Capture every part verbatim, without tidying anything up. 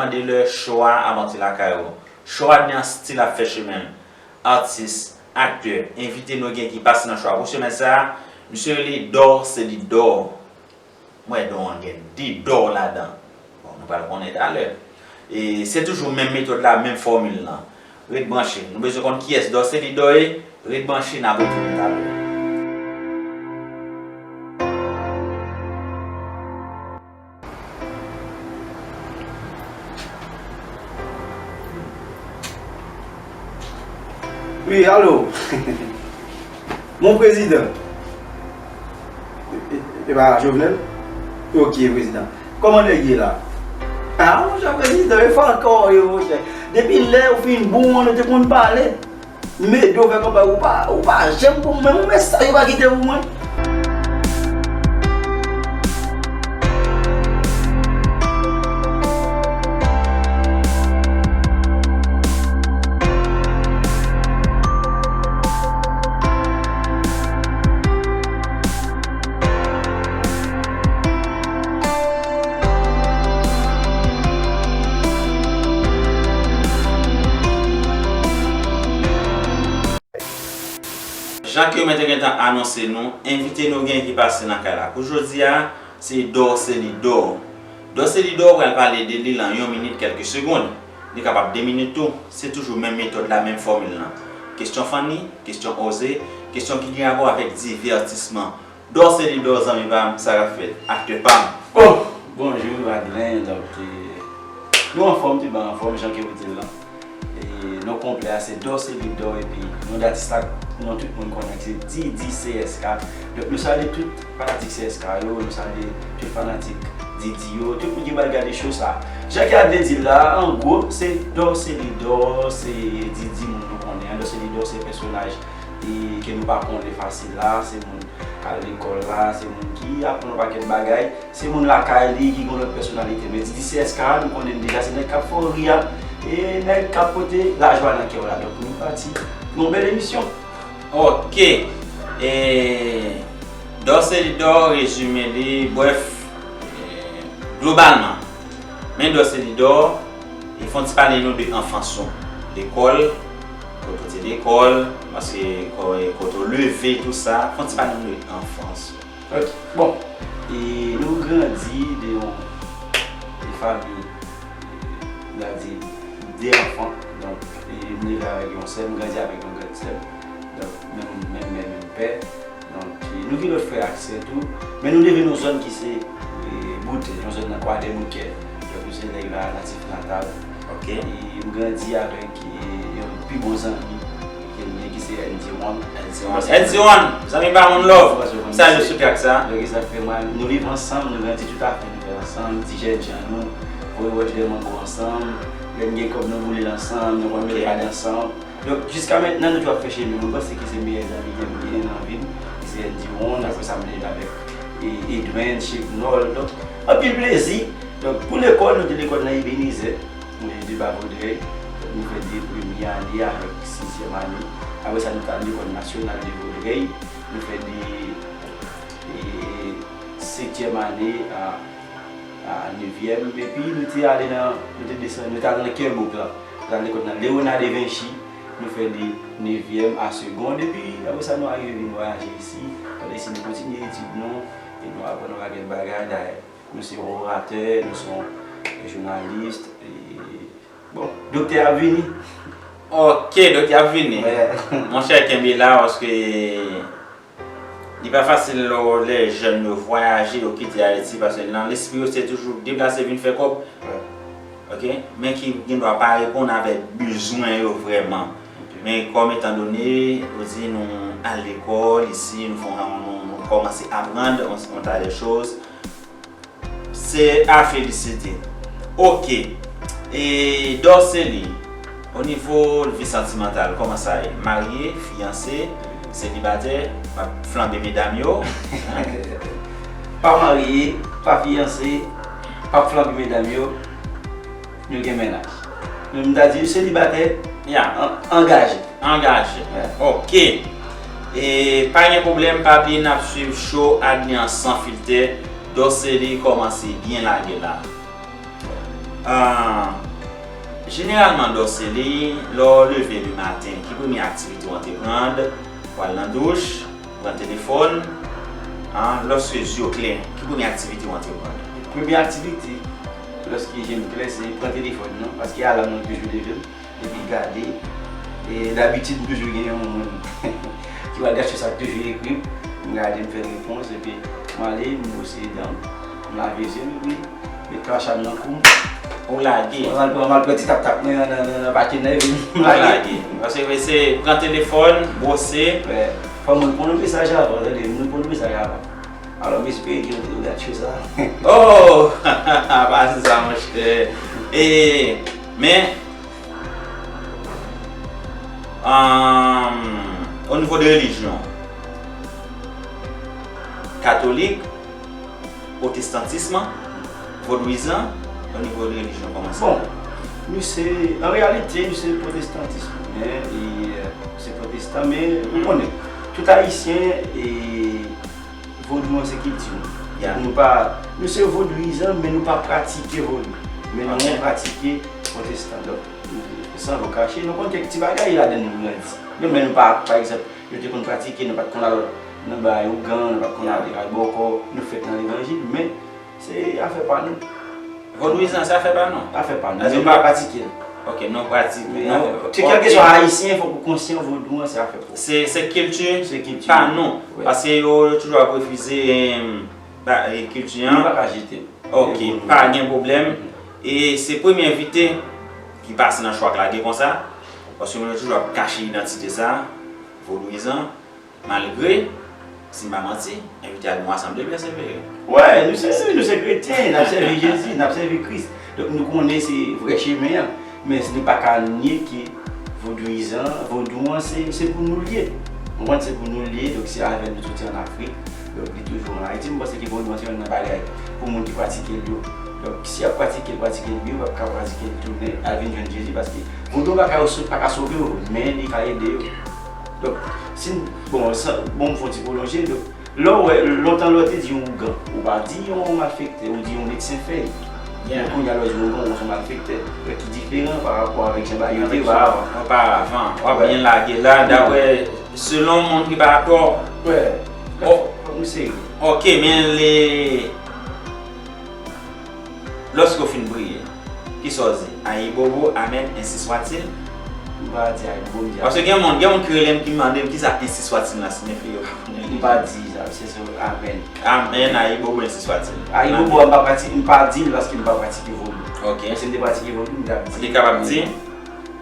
De lè cho a ap antre lakay ou. Cho a ni an stil ap fè chemen l. Atis, aktè, envite nou gen ki pase nan cho a pou semèn sa a, misye rele Dò Seli Dò. M wè Dò an gen de Dò ladan. Bon, nou pral konnen talè. E se toujou menm metòd la, menm fòmil lan. Ret branche. Nou bezwen konn kiyès Dò Seli Dò ye. Ret branche, n ap retounen talè. Wi, alo. Mon prezidan. E, e, e pa Jovenel? Ok, prezidan. Kòman nèg ye la? A, monchè, prezidan, e fè ankò, yo, monchè. Depi lè ou fin bon an, nou te konn pale. M ede w fè kanpay, ou pa, ou pa janm pou mwen, yon mesaj ou pa kite pou mwen. Jan ke mwen te gentan anonse nou, envite nou gen ki pase nan kay la. Pou jodi a, se Dò Seli Dò. Dò Seli Dò pral pale de li lan yon minit kèlke segonn. Li kapab de minit tou. Se toujou menm metòd la, menm fòmil lan. Kesyon funny, kesyon oze, kesyon ki gen rapò avèk divètisman. Dò Seli Dò, zanmi pa m, sa k ap fèt? Aktè pa m. Bon, bonjou Adlen, donk e, nou anfòm, tout byen anfòm, jan ke ou di l lan. E, non konplè a se Dò Seli Dò, epi non d atis la, non tout moun konnen, se Didi C S K. Donk nou salye tout fanatik C S K yo, nou salye tout fanatik Didi yo, tout moun ki pral gade cho sa. Jan ke Adlen di l la, an gwo, se Dò Seli Dò, se Didi moun nou konnen an, Dò Seli Dò se pèsonaj e ke nou pa konnen fasil la, se moun k al lekòl la, se moun ki aprann yon pakèt bagay, se moun lakay li ki gen yon lòt pèsonalite. Men Didi C S K a, nou konnen l deja, se nèg k ap fè w ri a, e nèg k ap pote lajwa nan kè w la. Donk, nou pati pou yon bèl emisyon. Ok. E, Dò Seli Dò, rezime li, brèf, e, globalman. Men Dò Seli Dò, e fè w ti pale nou de anfans ou. Lekòl, kote w te lekòl, paske kote w leve, tou sa. Fè w ti pale nou de anfans ou. Ok, bon. E nou grandi de yon de fanmi, e, nou ka di, de anfan. Donk, e, m leve avèk yon sè, m grandi avèk yon grann sè. Donk, menm, menm mè, menm pè. Donk, e, nou gen lòt frè ak sè tou. Men nou leve nan yon zòn ki se, e, Boutèy, yon zòn nan Kwadèboukè. Donk, nou se nèg la, natif natal. Ok. E, m grandi avèk, e, yon pi bon zanmi ke m gen ki se N D one. N D one. N D one, zanmi pa moun love. M salye w sou track sa. Donk, e sa k fè mwen, nou leve ansanm, nou grandi toutafè, nou fè ansanm, ti jènjan nou, voye wòch dèyè mango ansanm, lè n gen kòb, nou boule l ansanm, nou konn mete rad ansanm. Donk, jiska mentnan, nou toujou ap fè chemen. Mwen panse ke se meyè zanmi ke m gen nan vi m, ki se N D one, apre sa m leve avèk e, Edwin, Cheknòl. Donk, anpil plezi. Donk, pou lekòl, nou te lekòl nan Ebenezer, de Ba Vodrèy. Donk, nou fè de premye ane avèk sizyèm ane. Apre sa, nou t al lekòl nasyonal de Vodrèy. Nou fè de, e, setyèm ane a a nevyèm, epi nou te ale nan, nou te desann, nou te ale nan Kerbouk la. Nou te ale kot nan Léonard de Vinci, nou fè de nevyèm a segond, epi apre sa nou arive vin vwayaje isi. Pandan isi nou kontinye etid nou, e nou aprann yon pakèt bagay, dayè nou se yon oratè, nou se yon jounalis, e, bon, doktè ap vini. Ok, doktè ap vini. Monchè, kenbe la, paske Li pa fasil lè lè jèn yo vwayaje, yo kite Ayiti, paske nan lespri yo se toujou deplase vin fè kòb. Ok? Men ki gendwa pa reponn avèk bezwen yo vrèman. Men kòm etandone, yo di nou al lekòl isi, nou fè yon, nou, nou kòmanse aprann yon, yon ta de choz. Se a felisite. Ok. E Dorcely, o nivo vi santimantal, kòman sa ye? Marye, fiyanse, selibatè, w ap flanbe medam yo? Pa marye, pa fiyanse, p ap flanbe medam yo. Nou gen mennaj. Men m ta di selibatè, angaje. Angaje. Ok. E pa gen pwoblèm, pa bliye n ap swiv show Adlyan San Filtè. Dorcely kòmanse byen lage la. Ah, Jeneralman, Dorcely, lè w leve le maten, ki premye aktivite w antreprann? W al nan douch, pran telefòn, an, lòske zye w klè, ki premye aktivite w antreprann? Premye aktivite, lòske je m klè, se pran telefòn nan, paske alam nan toujou leve m, epi gade. E dabitid, m toujou gen yon moun ki pral gade sa k toujou ekri m, m gade, m fè repons, epi m ale, m bwose dan m, m lave zye m, epi met krachat nan kou m. Ou lage. Mwen al pran, mwen al pran ti tap tap mwen nan, nan, nan, nan pakin nan, epi m lage. Lage. Paske se pran telefòn, bwose. Wè. Fò m reponn yon mesaj avan, tande, m reponn yon mesaj avan. Alò, m espere ke w gade cho sa. Oh! Pa di sa, monchè. E, men, um, o nivo de relijyon, katolik, pwotestantism, vodouyizan, o nivo de relijyon, kòman sa? Bon, nou se, an reyalite, nou se pwotestantism, men, e, se pwotestan, men, ou konnen, tout Ayisyen, e, vodou an se kilti nou. Nou pa, nou se vodouyizan, men nou pa pratike vodou. Men nou pratike pwotestan. Donk, san vou kache, nou konn kèk ti bagay ladan nou grandi. Men, men nou pa, pa egzanp, nou te konn pratike, nou pa t konn al nan bay ougan, nou pa t konn al bay bòkò, nou fèt nan levanjil, men se afè pa nou. Vodouyizan, se afè pa nou. Afè pa nou. Men nou pa pratike l. Ok, nou pratike. Men nou, kèlkeswa ayisyen, fòk ou konsyan vodou an, se afè pa w. Se, se kilti pa nou. Paske yo, yo toujou ap refize, em, ba, e, kilti an. Nou pa ka jete l. Ok, pa gen pwoblèm. E se premye envite ki pase nan chwak lage konsa. Paske moun yo toujou ap kache idantite sa, vodouyizan. Malgre, si m pa manti, envite a gen yon asanble byen severe. Wè, nou se, nou se kretyen, n ap sèvi Jezi, n ap sèvi Kris. Donk nou konnen se vrè chemen an. Men nou pa ka nye ke vodouyizan, vodou an se, se pou nou l ye. Ou konprann, se pou nou l ye, donk se avè nou soti ann Afrik. Donk li toujou ann Ayiti. M panse ke vodou an se youn nan bagay pou moun ki pratike l yo. Donk si y ap pratike l, pratike l byen, yo p ap ka pratike l tounen, al vin jwenn Jezi, paske vodou an pa ka, pa ka sove yo, men li ka ede yo. Donk, si n, bon, sa, bon, m fè yon ti pwolonje, donk, lè w wè, lontan lè w te di yon ougan, ou pa di yon malfektè, ou di yon medsen fèy. Men kounye a lè w di yon ougan, ou se yon malfektè. Donk, ki diferan pa rapò avèk jan bagay yo te ye oparavan. Oparavan, w ap byen lage la, daprè, selon moun ki pa atò. Wè. Fòk nou serye. Ok, men le, Lòske w fin priye, kisa w di? Ayibobo, amèn, ensi swatil? M pa di ayibobo, m di amèn. Paske gen moun, gen moun ki rele m, ki mande m kisa ensi swatil la siyifi, yo pa konnen li. M pa di sa, se sou amèn. Amèn, ayibobo, ensi swatil. Ayibobo a, m pa prati-, m pa di l paske m pa pratike vodou. Ok. Men si m te pratike vodou, m t ap di. Ou te kapab di?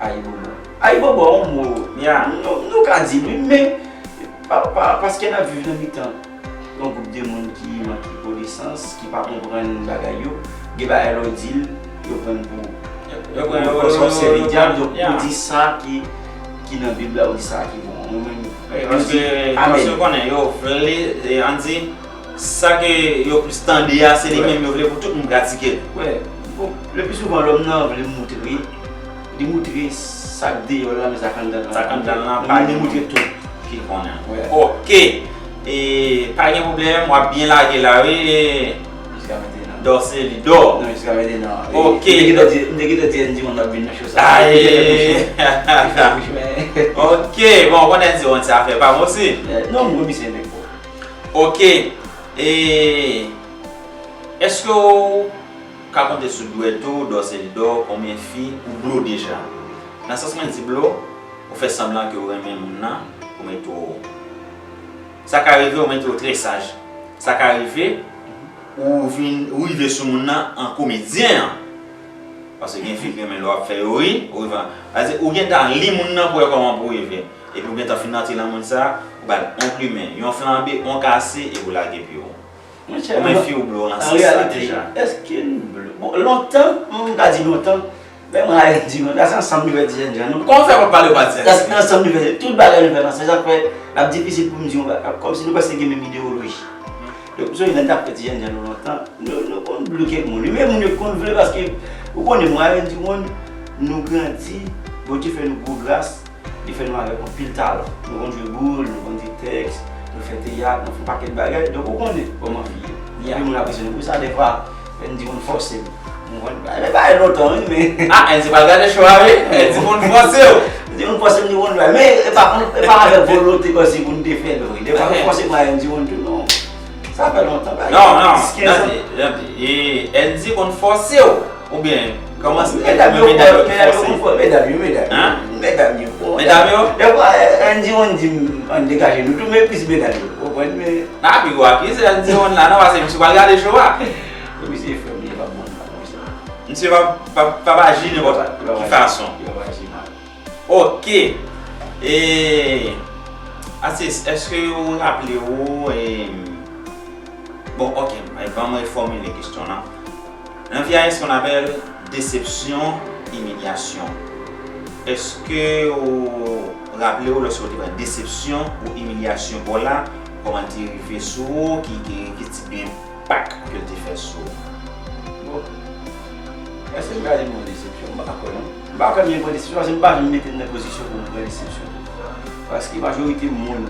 Ayibobo. Ayibobo a yon mo. Ya. Nou, nou ka di l, wi, men pa, pa, paske n ap viv nan mitan yon gwoup de moun ki manke konesans, ki pa konprann bagay yo, gen bagay lè w di l, yo pran l pou, yo pran l pou sòseri, dyab, donk ou di sa ki, ki nan Bib la, ou di sa ki bon. Mwen menm, wi, paske, paske yo konnen, yo vle, e, ann di, sa ke yo plis tande a, se li menm yo vle pou tout moun pratike l. Wè, bon, le pli souvan, lòm nan vle moutre, li moutre sa k deyò l la, men sa k anndan l lan, sa k anndan l lan, pa gen moun ki konnen. Ki konnen. Wè. Ok. E, pa gen pwoblèm, w ap byen lage la, wi. Jiska mentnan. Dò se li, dò. Non, jiska mentnan. Ok. M te gentan di, m te gentan di Andy One ap vin nan cho sa. Aye. Li fè bouch mwen. Ok, bon, w konnen Andy One se afè pa m osi. Eh, non, m remisye nèg fò. Ok. E, èske w ka konte sou dwèt ou, dò se li dò, konbyen fi ou blo deja? Nan sans mwen di blo, ou fè sanblan ke w renmen moun nan, ou mete w. Sa ka rive ou mete w trè saj. Sa ka rive ou vin, ou rive sou moun nan an komedyen an. Paske gen fi ki renmen lè w ap fè yo ri, ou rive an. Sa vle di, ou gentan li moun nan pou wè kòman pou rive. Epi ou gentan fin antre nan moun sa, ou ba l yon plimen, yon flanbe, yon kase, epi ou lage pye w. Monchè, konbyen fi ou blo nan sans sa deja? An reyalite, èske m blo? Bon, lontan, m ka di lontan, lè mwen avèk Andy One, se ansanm nou fè Ti Jènjan nou. Kòman w fè pa pale w pa Ti Jènjan? Se ansanm nou fè, tout bagay nou fè ansanm, se sa k fè l ap difisil pou m di yon bagay, kòmsi nou prèske gen menm idewoloji. Donk, m sonje lè n t ap fè Ti Jènjan nou lontan, nou, nou konn blo kèk moun. Wi, men moun yo konn vle paske, ou konnen, mwen avèk Andy One, nou grandi, Bondye fè nou gwo gras, li fè nou avèk anpil talan. Nou konn jwe boul, nou konn ekri tèks, nou fè teyat, nou fè yon pakèt bagay. Donk, ou konnen kòman fi ye. Anpil moun apresye nou pou sa, dèfwa, Andy One fòse m. Mwen konn bay, men bay lontan, wi, men. Ah, Andy pral gade show a, wi. Andy konn fòse w. Andy konn fòse m, li konn bay. Men, e pa, e pa avèk volonte kòmsi pou n te fè l, vre. Dèfwa, yo fòse mwen, Andy konn tou, non. Sa fè lontan, bay. Non, non, tande, tande. E, Andy konn fòse w. Oubyen, kòman se medam yo, medam yo konn fò, medam yo, medam yo. Hein? Medam yo fò. Medam yo? Dèfwa, Andy konn di m, ann degaje nou tou, men plis medam yo. Ou konprann, men. N a pi gwo akize Andy konn la, non, paske misye pral gade show a. Epi se frè m li ye, pa bon nan konsa. Misye pa, pa, pa, pa aji nenpòt ki fason. Yo pa aji mal. Ok. E, atis, èske ou raple ou, e, bon, ok, ban mwen fòmile kesyon lan. Nan vi a, èske on apèl desepsyon, imilyasyon? Èske ou raple ou lòske ou te pran desepsyon ou imilyasyon pa w la, kòman l te rive sou ou, ki, ki, ki tip de enpak ke l te fè sou ou? Bon. Èske m ka di m pran desepsyon? M pa kwè non. M pa kwè m pran desepsyon paske m pa janm mete m nan pozisyon pou m pran desepsyon. Paske majorite moun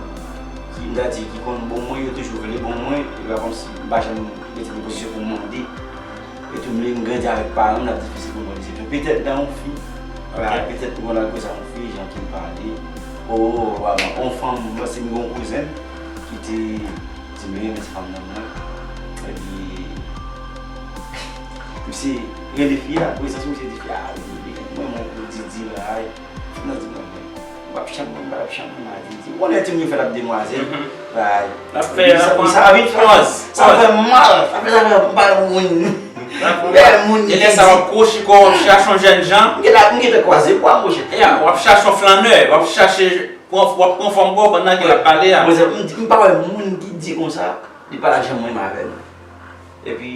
ki, m ta di, ki konn bon mwen, yo toujou vle bon mwen, e pa kòmsi m pa janm mete m nan pozisyon pou m mande. E tou, m, m grandi avèk paran m, l ap difisil pou m pran desepsyon. Petèt nan yon fi, petèt pou mwen, alkòz a yon fi, jan ki m pale. O, o, o, o, yon fanm, mwen se m gen yon kouzen m ki te di m, men se fanm nan mwen. Epi, misye rele fi a, prezans misye di fi a, mwen, mwen, mwen, di, di, bagay. Nan di mwen, men, w ap chanm mwen, m pa t ap chanm mwen, m a di, di, ou konnen timoun yo fèt ap demwazèl, bay. L ap fè, l ap pran sa vin fè, sa fè mal, sa fè, sa fè m pa moun. Bèl moun. E lè sa w ap kwochi kò w, w ap chache yon jèn jan. M gentan, m gentan kwaze bwa, monchè. Ya, w ap chache yon flannè, w ap chache, pran, w ap pran fòm kò w pandan ke l ap pale a. Mwen, m di, m pa wè moun ki di konsa, li pa t ap janm renmen avè m. Epi,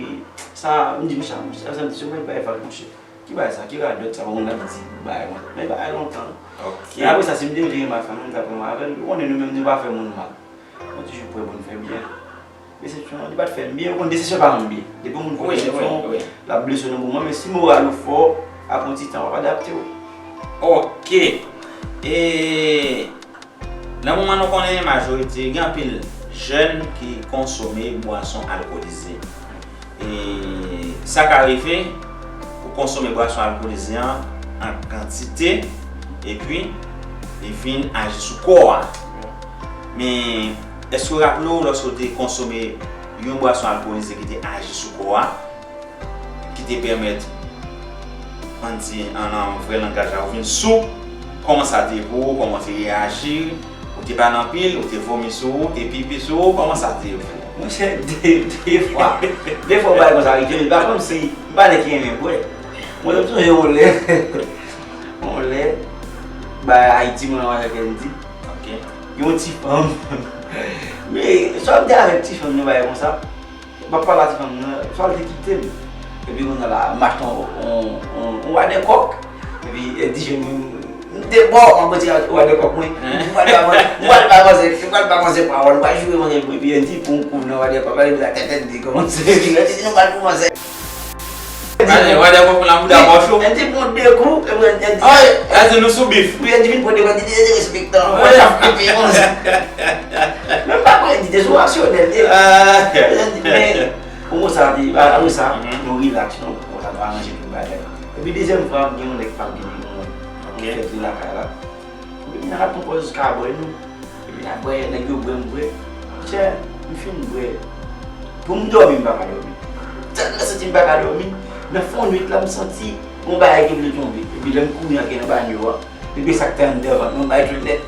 sa, m di, monchè, monchè, sa, m di, se yon bagay fòk, monchè. Ki bagay sa? Ki radòt sa? Moun ap di bagay konsa. Men bagay lontan. Ok. Men apre sa, si m te vle renmen ak fanm nan, m t ap renmen avè l. Ou konnen nou menm, nou pa fè moun mal. Nou toujou prè pou n fè byen. Desepsyon an, li pa t fè m byen. Ou konn desepsyon pa fè m byen. Depi yon moun fè w desepsyon, l ap blese w nan moman. Men si moral ou fò, apre yon ti tan, w ap adapte w. Ok. E Nan moman nou konnen majorite, gen anpil jèn ki konsome bwason alkolize. E sa ka rive ou konsome bwason alkolize an an kantite, epi li vin aji sou kò a. Men, èske w raple w lòske w te konsome yon bwason alkolize ki te aji sou kò a? Ki te pèmèt, ann di, an, an vrè langaj la, ou vin sou. Kòman sa te ye pou ou? Kòman w te reyaji? Ou te pale anpil? Ou te vomi sou ou? Ou te pipi sou ou? Kòman sa te ye pou ou? Monchè, de, de fwa. De fwa, bagay konsa rive. Men pa kòmsi, m pa nèg ki renmen bwè. Mwen, m sonje yon lè, yon lè, bay Ayiti, mwen, ann avèk Andy. Ok. Yon ti fanm. Men, swa m te avèk ti fanm nan, bagay konsa. M ap pale a ti fanm nan, swa l te kite m. Epi kounye a la, m achte yon, yon, yon, yon wadèkòk. Epi, e, di jèn mwen, m te bò, m ap retire wadèkòk mwen. M pral ba manzè, m pral ba manzè, m pral ba manzè pawòl, m pral joure manzè pou epi Andy pou yon kou nan wadèkòk la, epi la tèt Andy kòmanse vire, Andy di nou pral pou manzè. Andy, wadèkòk la bouda bò cho. Andy pran de kou, epi Andy. Ay, Andy nou sou bif. Wi, Andy vin pran de kou, Andy derespektan. Wi. Epi manzè. Men m pa kwè Andy te sou aksyonè l, men, men, Bon, konsa, epi, a, apre sa, nou rilaks, nou, konsa, nou aranje tout bagay. Epi, dezyèm fwa, gen yon nèg pa m ki te gen yon, yon fèt li lakay la. Epi, n al pran pòz kabwè nou. Epi, n ap bwè, nèg yo bwè, m bwè. Monchè, m fin bwè. Pou m dòmi, m pa ka dòmi. Tèlman santi m pa ka dòmi. Nan fon nwit la, m santi yon bagay ki vle tonbe. Epi, lè m kouri antre nan banyo a, Epi sa k te anndan vant mwen bay tout nèt.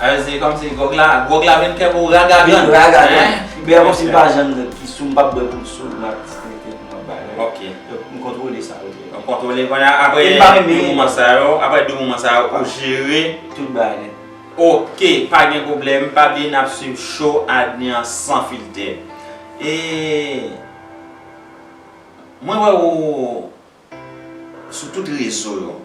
A, se kòmsi gwòg la, gwòg la vin kè pou raga grann. Vin raga grann. Hein? Bè kòmsi m pa janm ki sou, m p ap bwè pou m sou, m ap distrete, m ap bagay. Ok. Donk, m kontwole sa yo. Ou kontwole, kounye a, apre de moman sa yo, apre de moman sa yo, ou jere. Tout bagay nèt. Ok, pa gen pwoblèm, pa bliye n ap swiv show Adni an san filtè. E mwen wè ou sou tout rezo yo.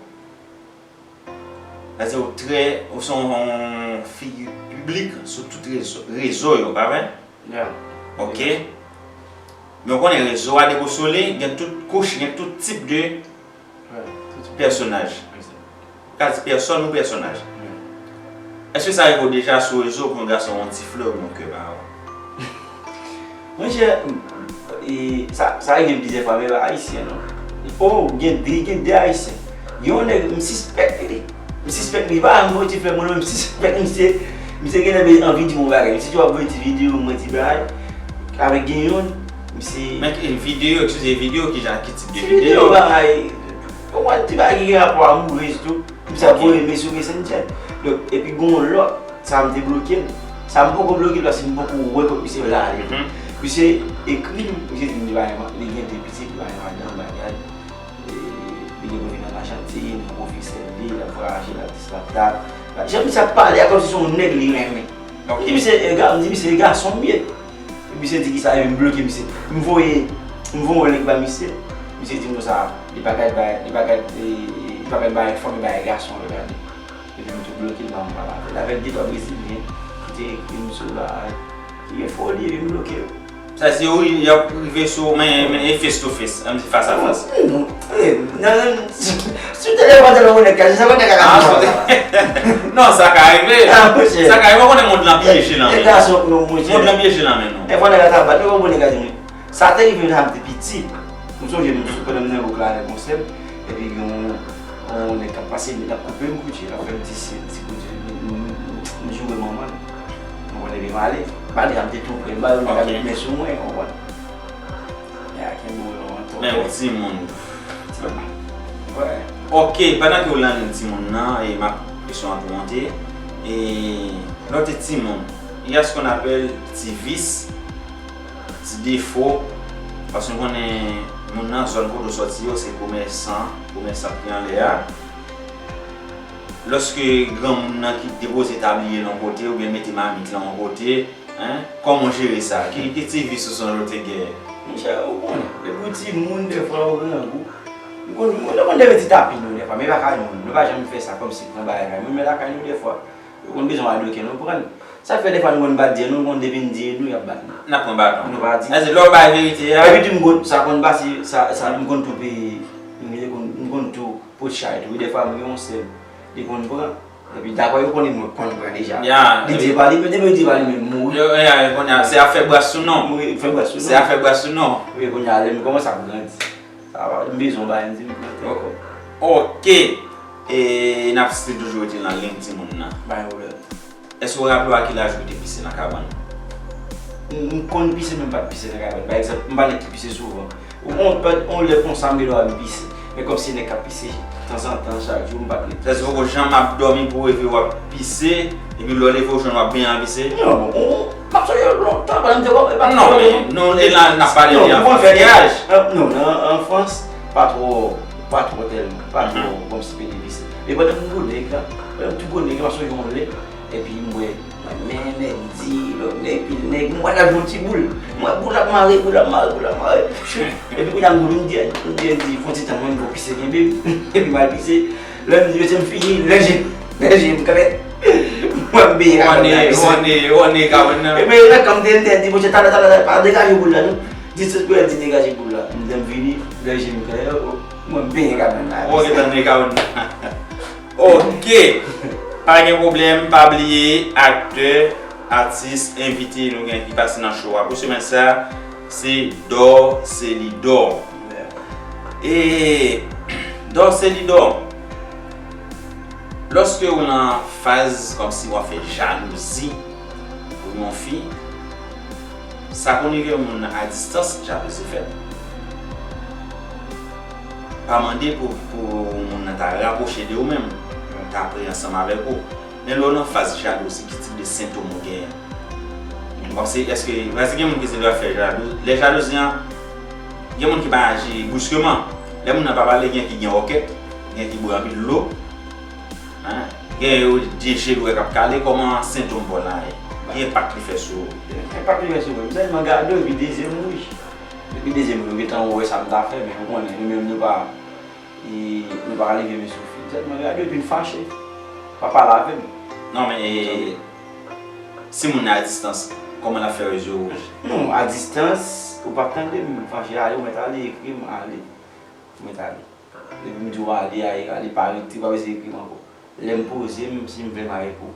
Sa di ou trè, ou se yon figi piblik sou tout rezo, rezo yo, pa vre? Yeah. Ok. Men ou konnen rezo a, depi ou sou li, gen tout kouch, gen tout tip de pèsonaj. Ka di pèsòn ou pèsonaj. Yeah. Èske sa rive w deja sou rezo pou yon gason yon ti flè oubyen yon kè ba ou? Monchè, e, sa, sa rive m plizyè fwa, men pa ayisyen, non. Oh, gen de, gen de Ayisyen. Gen yon nèg, m sispèk li. M sispèk li. Pa m voye ti flè mwen non, m sispèk misye. Misye genlè anvi di m yon bagay. Misye di w ap voye ti videyo, mwen ti bagay. Avèk gen youn, misye. Men ki videyo, eskize, videyo ki jan, ki tip de videyo? Ti videyo bagay. Yon ti bagay ki gen rapò amourez tou. Misye ap voye mesye Messenger. Donk, epi gen yon lòt, sa m te bloke l. Sa m poko bloke l paske m poko wè kot misye prale. Misye ekri m, misye di m li pa gen, li gen de pitit, li pa gen madanm, bagay. E, li gen pou vin an Ajantin, li gen pwofesè li, l ap vwayaje, l ap dis, l ap dat. Jan misye ap pale a kòmsi se yon nèg li renmen. M di misye, e ga-, m di misye, e gason m ye. Epi misye di kisa, epi m bloke misye. M voye, m voye yon link ba misye. Misye di m konsa, li pa ka bay, li pa ka, li pa ka bay fòm, li bay gason yo gade. Epi m tou bloke l, m pa pale avè l. Avèk de twa Brezilyen ki te ekri m sou la, ki gen foli, epi m bloke yo. Sa se wi, y ap rive sou, men, men e face to face, an di fas a fas. Non, non, non, sou telefòn, se lè w konnen kay, se konn nèg a ka fè sa. Non, sa ka rive. Sa ka rive, w konnen mond lan pyeje nan men nou. Mond lan pyeje nan men nou. Dèfwa nèg la ta bat, nou konn nèg a di nou. Sa te rive lè m te piti. M sonje m sou pandan m nan wout la avèk yon sè m, epi gen yon, yon nèg k ap pase, li t ap koupe m kout je, l ap fè m ti, ti kout je, m, m, m, m joure manman l. Ou konprann, epi m ale. Malgre sa m te tou pre, m pa yon nèg ap met men sou mwen, ou konprann. Men a kenbe w lontan. Men yon timoun. Timoun. Wè. Ok, pandan ke w nan timoun nan, e m ap kesyon an pou monte. E lè w te timoun, il y a ce qu'on appelle ti vis, ti defo, paske nou konnen moun nan zòn kote w sòti yo, se komèsan, komèsan ki anlè a. Lòske granmoun nan ki depoze tabliye l yon kote, oubyen mete mamit lan yon kote, en, kòman w jere sa? Ki, ki ti vis ou sonje w te gen? Monchè, ou konnen, depi w timoun, dèfwa ou grangou. M konn, m konn, m konn leve ti tapi nou dèfwa, men pa kay moun. Nou pa janm fè sa, kòmsi pran bagay kay moun, men lakay nou dèfwa. Yo konn bezwen w al bloke nou pran. Sa k fè dèfwa nou konn bat dye nou, nou konn depi n dye nou, y ap bat nou. N ap pran baton. Nou pa di. Èske lè w bay verite a? Epi tou m konn, sa konn pase, sa, sa m konn tou peye, m konn, m konn tou pot chay tou. Wi, dèfwa m gen yon sè m, li konn pran. Epi dakò, yo konnen mwen konn pran deja. Ya. Li di pa li, men depi yo di pa li menm mouri. Yo, ya, yo konnen, se afè bras sou non. Mouri, fè bras sou non. Se afè bras sou non. Wi, kounye a, lè m kòmanse ap grandi. Sa va, m bezwen bay, m di m plante ankò. Ok. E n ap still toujou rete nan liy timoun nan. Pa gen pwoblèm. Èske w raple w a ki laj ou te pise nan kabann? M, m konn pise, men m pa t pise nan kabann. Pa egzanp, m pa nèg ki pise souvan. Ou, on, on lè konsa, m gen dwa m pise. Men kòmsi nèg k ap pise tanzantan, chak jou, m pa t rete. Sètadi, ou poko janm ap dòmi pou w reve w ap pise, epi lè w leve w jwenn w ap benyen ap pise? Non, bon, m ap sonje lontan, pandan m te kòm, e pa Non, men nou te la, n ap pale de anfans, vwayaj. Non, nan anfans, pa twò, pa twò tèlman, pa twò kòmsi pede pise. Men pandan m gwo nèg la, pandan m tou gwo nèg la, m ap sonje yon lè, epi m wè, mwen, men nèg di, lòt nèg, pil nèg, m wè l ap jwe yon ti boul. M wè boul ap mare, boul ap mare, boul ap mare. Epi kounye a m gwo, m di, m di, di, fè yon ti tan, mwen, m pral pise kenbe m. Epi m al pise. Lè m di, mesye, m fini, lè je, lè je m klè. Mwen, m benyen kabann nan, mesye. Ou annik, ou annik kabann nan. Epi lè kan m te, m te di, mesye, talè, talè, talè, pa degaje boul la, non. Di, se pou di degaje boul la. M di, m vini, lè je m klè, mwen, m benyen kabann nan, mesye. Ou gentan annik kabann nan. Ok. Pa gen pwoblèm, pa bliye, aktè, atis, envite nou gen ki pase nan show a pou semèn sa, se Dorcelidor. E Dorcelidor, lòske ou nan faz kòmsi w ap fè jalouzi pou yon fi, sa konn rive moun nan a distans, jalouzi fèt. Pa mande pou, pou moun nan ta rapwoche de ou menm, ta pre ansanm avèk ou. Men lè w nan faz jalouzi, ki tip de sentòm ou genyen? W ap se, èske, paske gen moun ki se lè ap fè jalou, lè jalouzi an, gen moun ki pa aji briskeman. Lè moun nan pa pale, gen ki gen òkèt, gen ki bwè anpil dlo, en, gen yo, de je l ou wè k ap kale, kòman sentòm pa w la ye? Ki enpak li fè sou ou? Enpak li fè sou mwen, m sèlman gade w, epi de je m wouj. Depi de je m wouj, ou gentan wè sa m ta fè, men ou konnen, nou menm nou pa, e, nou pa ka leve men sou fi. Sèlman gade w, epi m fache. Pa pale avè m. Non, men, e, si moun nan a distans, kòman l ap fè wè je w wouj? Non, a distans, ou p ap tande m, m fache, ale, ou mèt ale, ekri m, ale. Ou mèt ale. Depi m di w ale, ale, ale, pa rete, pa bezwen ekri m ankò. Lè m poze m, si m vle m a repo.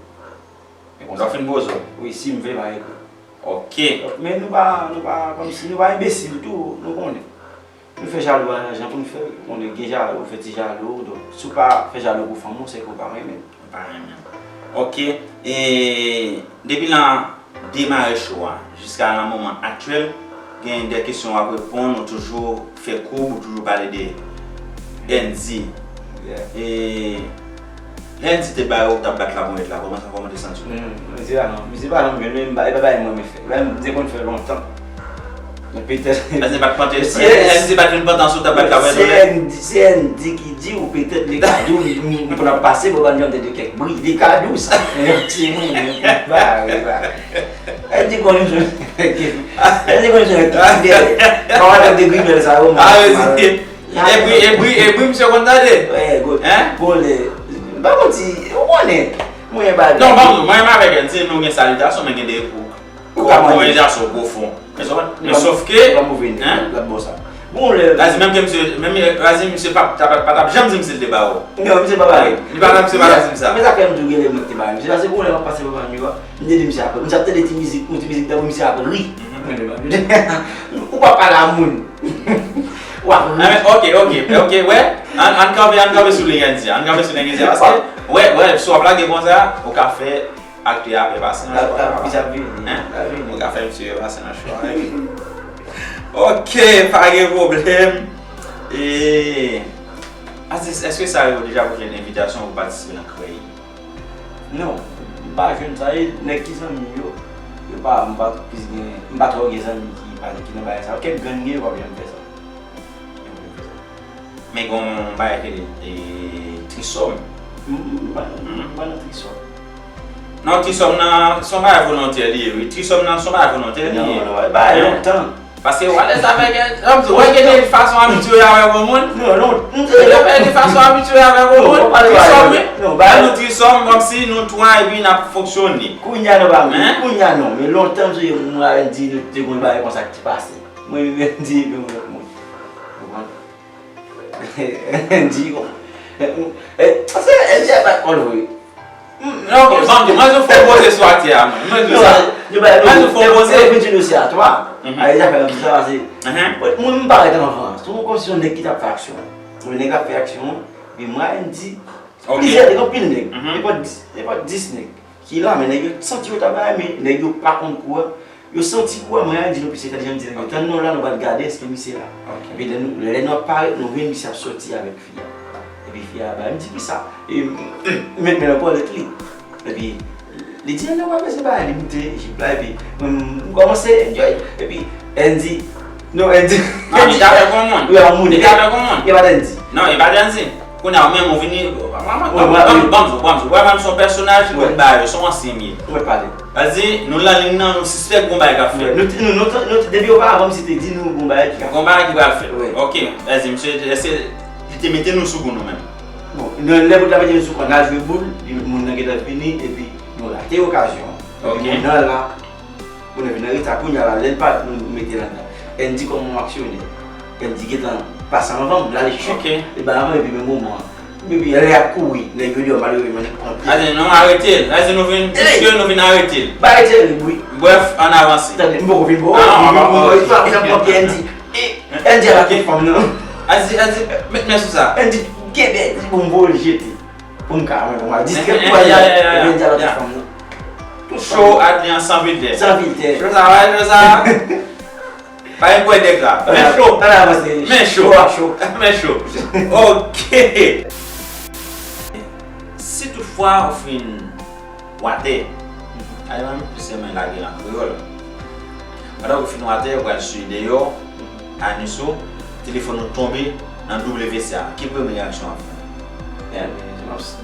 Lè w fin poze w? Wi, si m vle m a repo. Ok. Men nou pa, nou pa, kòmsi nou pa enbesil tou, nou konnen. Nou fè jalou a nan jan pou n fè l. Konnen gen jalou, ou fè ti jalou. Donk, si w pa fè jalou pou fanm ou, se ke w pa renmen l. Ou pa renmen l. Ok. E depi nan demare show a jiska nan moman aktyèl, gen de kesyon w ap reponn, ou toujou fè koub, ou toujou pale de Andy. E lè Andy te ba yo, w t ap bat laponyèt la, kòman sa, kòman w te santi w? Misye pa janm, misye pa janm jwenn, men e pa bagay mwen renmen fè. Bagay m te konn fè lontan. Men petèt. Andy pa t panse, si Andy pa t vin pantan sou, w t ap bat laponyèt? Si Andy, si Andy ki di w, petèt li ka di w, m, m konn ap pase bò pa n janm tande kèk bri, li ka di w sa. Men yon timoun, men pou bare, bare. Andy konn jwenn, Andy konn jwenn ti bèl. Kòman tande grimèl sa yo, mwen. Epi, epi, epi, misye konn tande. Hein? Bon, lè, m pa konn si, ou konnen, mwen bagay. Non, ban m, mwen menm avèk Andy, nou gen salitasyon, men gen de, ou ka mande. Konversasyon pwofon. Men sòf ke, hein? Bon, lè. Razi, menm ke misye, menm, Razi, misye pa, pa, pa t ap janm di misye l te ba ou. Non, misye pa ba. Li pa, misye pa t ap di m sa. Men sa fè m di w gen lè mwen te ba misye, paske bon, lè m ap pase bò pa m yo, m te di misye apre. Misye ap tande ti mizik, yon ti mizik tankou misye ap ri. Ou pa pale a moun. W ap ri. Ah, men, ok, ok, ok, wè. Ann, ann kanpe, ann kanpe sou liy Andy a. Ann kanpe sou liy Andy a, paske, wè, wè, si w ap lage konsa, ou ka fè aktè a fè pase nan show a. Hein? Ou ka fè misye fè pase nan show a, wi. Ok, pa gen pwoblèm. E, atis, èske sa yo deja pou jwenn envitasyon pou patisipe nan Krèy? Non, m pa jwenn sa. E nèg ki zanmi m yo, yo pa, m pa plis gen, m pa twò gen zanmi ki pa, ki nan bagay sa yo. Kèk grenn gen, yo p ap janm fè sa. Yo p ap janm fè sa. Men gen yon bagay ki rele, e, trisòm. M, m, m pa nan, m pa nan trisòm. Non, trisòm nan, se yon bagay volontè li ye, wi. Trisòm nan, se yon bagay volontè li ye. Non, non, e bagay lontan. Paske w alèz avèk, wè, gen de fason abitye avèk yon moun. Non, non, m te. Gen de fason abitye avèk yon moun. Trisòm, wi. Lè nou trisòm, kòmsi nou twa epi n ap fonksyone. Kounye a non, pa mwen. Kounye a non. Men lontan, m sonje mwen avè Andy, nou te gen yon bagay konsa ki pase. Mwen menm Andy epi yon lòt moun. Konprann? Andy, bon. E, e, se Andy a bat kò l vre. Non, ok, ban m di, mwen di w fò poze sou atè a, mwen. Mwen di w sa. Mwen di w fò poze. Yo vin di nou se a twa. Mhm. Ay, zafè nan sa, se. Mhm. Mwen, m parèt anvan. Se yon, kòmsi yon nèg ki t ap fè aksyon. Yon nèg ap fè aksyon, men mwen, Andy, ok, plizyè nèg, anpil nèg. Mhm. Nenpòt dis, nenpòt dis nèg ki la, men nèg yo santi yo ta bay, men nèg yo pa konn kou a. Yo santi kou a, mwen, Andy, nou plis entèlijan, m di nèg yo, tann nou la, nou pral gade èske misye la. Ok. Epi lè nou, lè nou ap parèt, nou jwenn misye ap sòti avèk fi a. Epi fi a bay, m di, kisa? E, m met men nan pòlèt li. Epi li di, "Ann, nou pral pase bagay." Li moute jip la, epi mwen, m kòmanse enjoy. Epi Andy, non, Andy. Non, li t avèk yon moun. Wi, yon moun. Li t avèk yon moun. E pa t Andy. Non, e pa t Andy. Kounye a, ou menm, ou vini, ban m, ban m, ban m, ban m, ban m, se yon pèsonaj ki konn bagay yo, se yon ansyen m ye. Ou mèt pale. Sa di, nou nan liy nan, nou sispèk gon bagay k ap fèt. Nou, nou, nou, nou, depi oparavan, misye te di nou gon bagay ki ka. Gon bagay ki pral fèt. Wi. Ok, sa di, misye, èske li te mete nou sou kou nou menm? Bon, lè, lè bout la mete nou sou kou, n al jwe boul, li, moun nan gentan vini, epi nou rate okazyon an. Ok. Epi moun nan la, moun nan vin an reta, kounye a la, lè l parèt, nou mete l anndan. Andy kòm yon aksyonè. Andy gentan pase anvan m, l ale chit. Ok. Li bay anvan, epi menm moman an. Epi lè y ap kouri, nèg yo deyò, malerezman, nèg pran pye. Sa di, nou arete l. Sa di, nou vin, piske nou vin arete l. Ba arete l, wi. Brèf, ann avanse. Tande, m poko fin, poko fin, poko fin, pran pye Andy. E, Andy al ak fanm nan. Andy, Andy, met men sou sa. Andy kenbe, di bon, m voye l jete. Pou m ka, mwen, pou m al distrè, pou m al, epi Andy al ak fanm nan. Show Adrien san filtè. San filtè. Show sa, wi, show sa. Pa gen kwè nèg la. Men cho. Men cho. Men cho. Ok. Si toutfwa ou fin watè, ale mwen plis renmen lage l an kreyòl. Pandan ou fin watè, ou pral swiv deyò, anons ou, telefòn ou tonbe nan W C a. Ki premye reyaksyon w ap fè?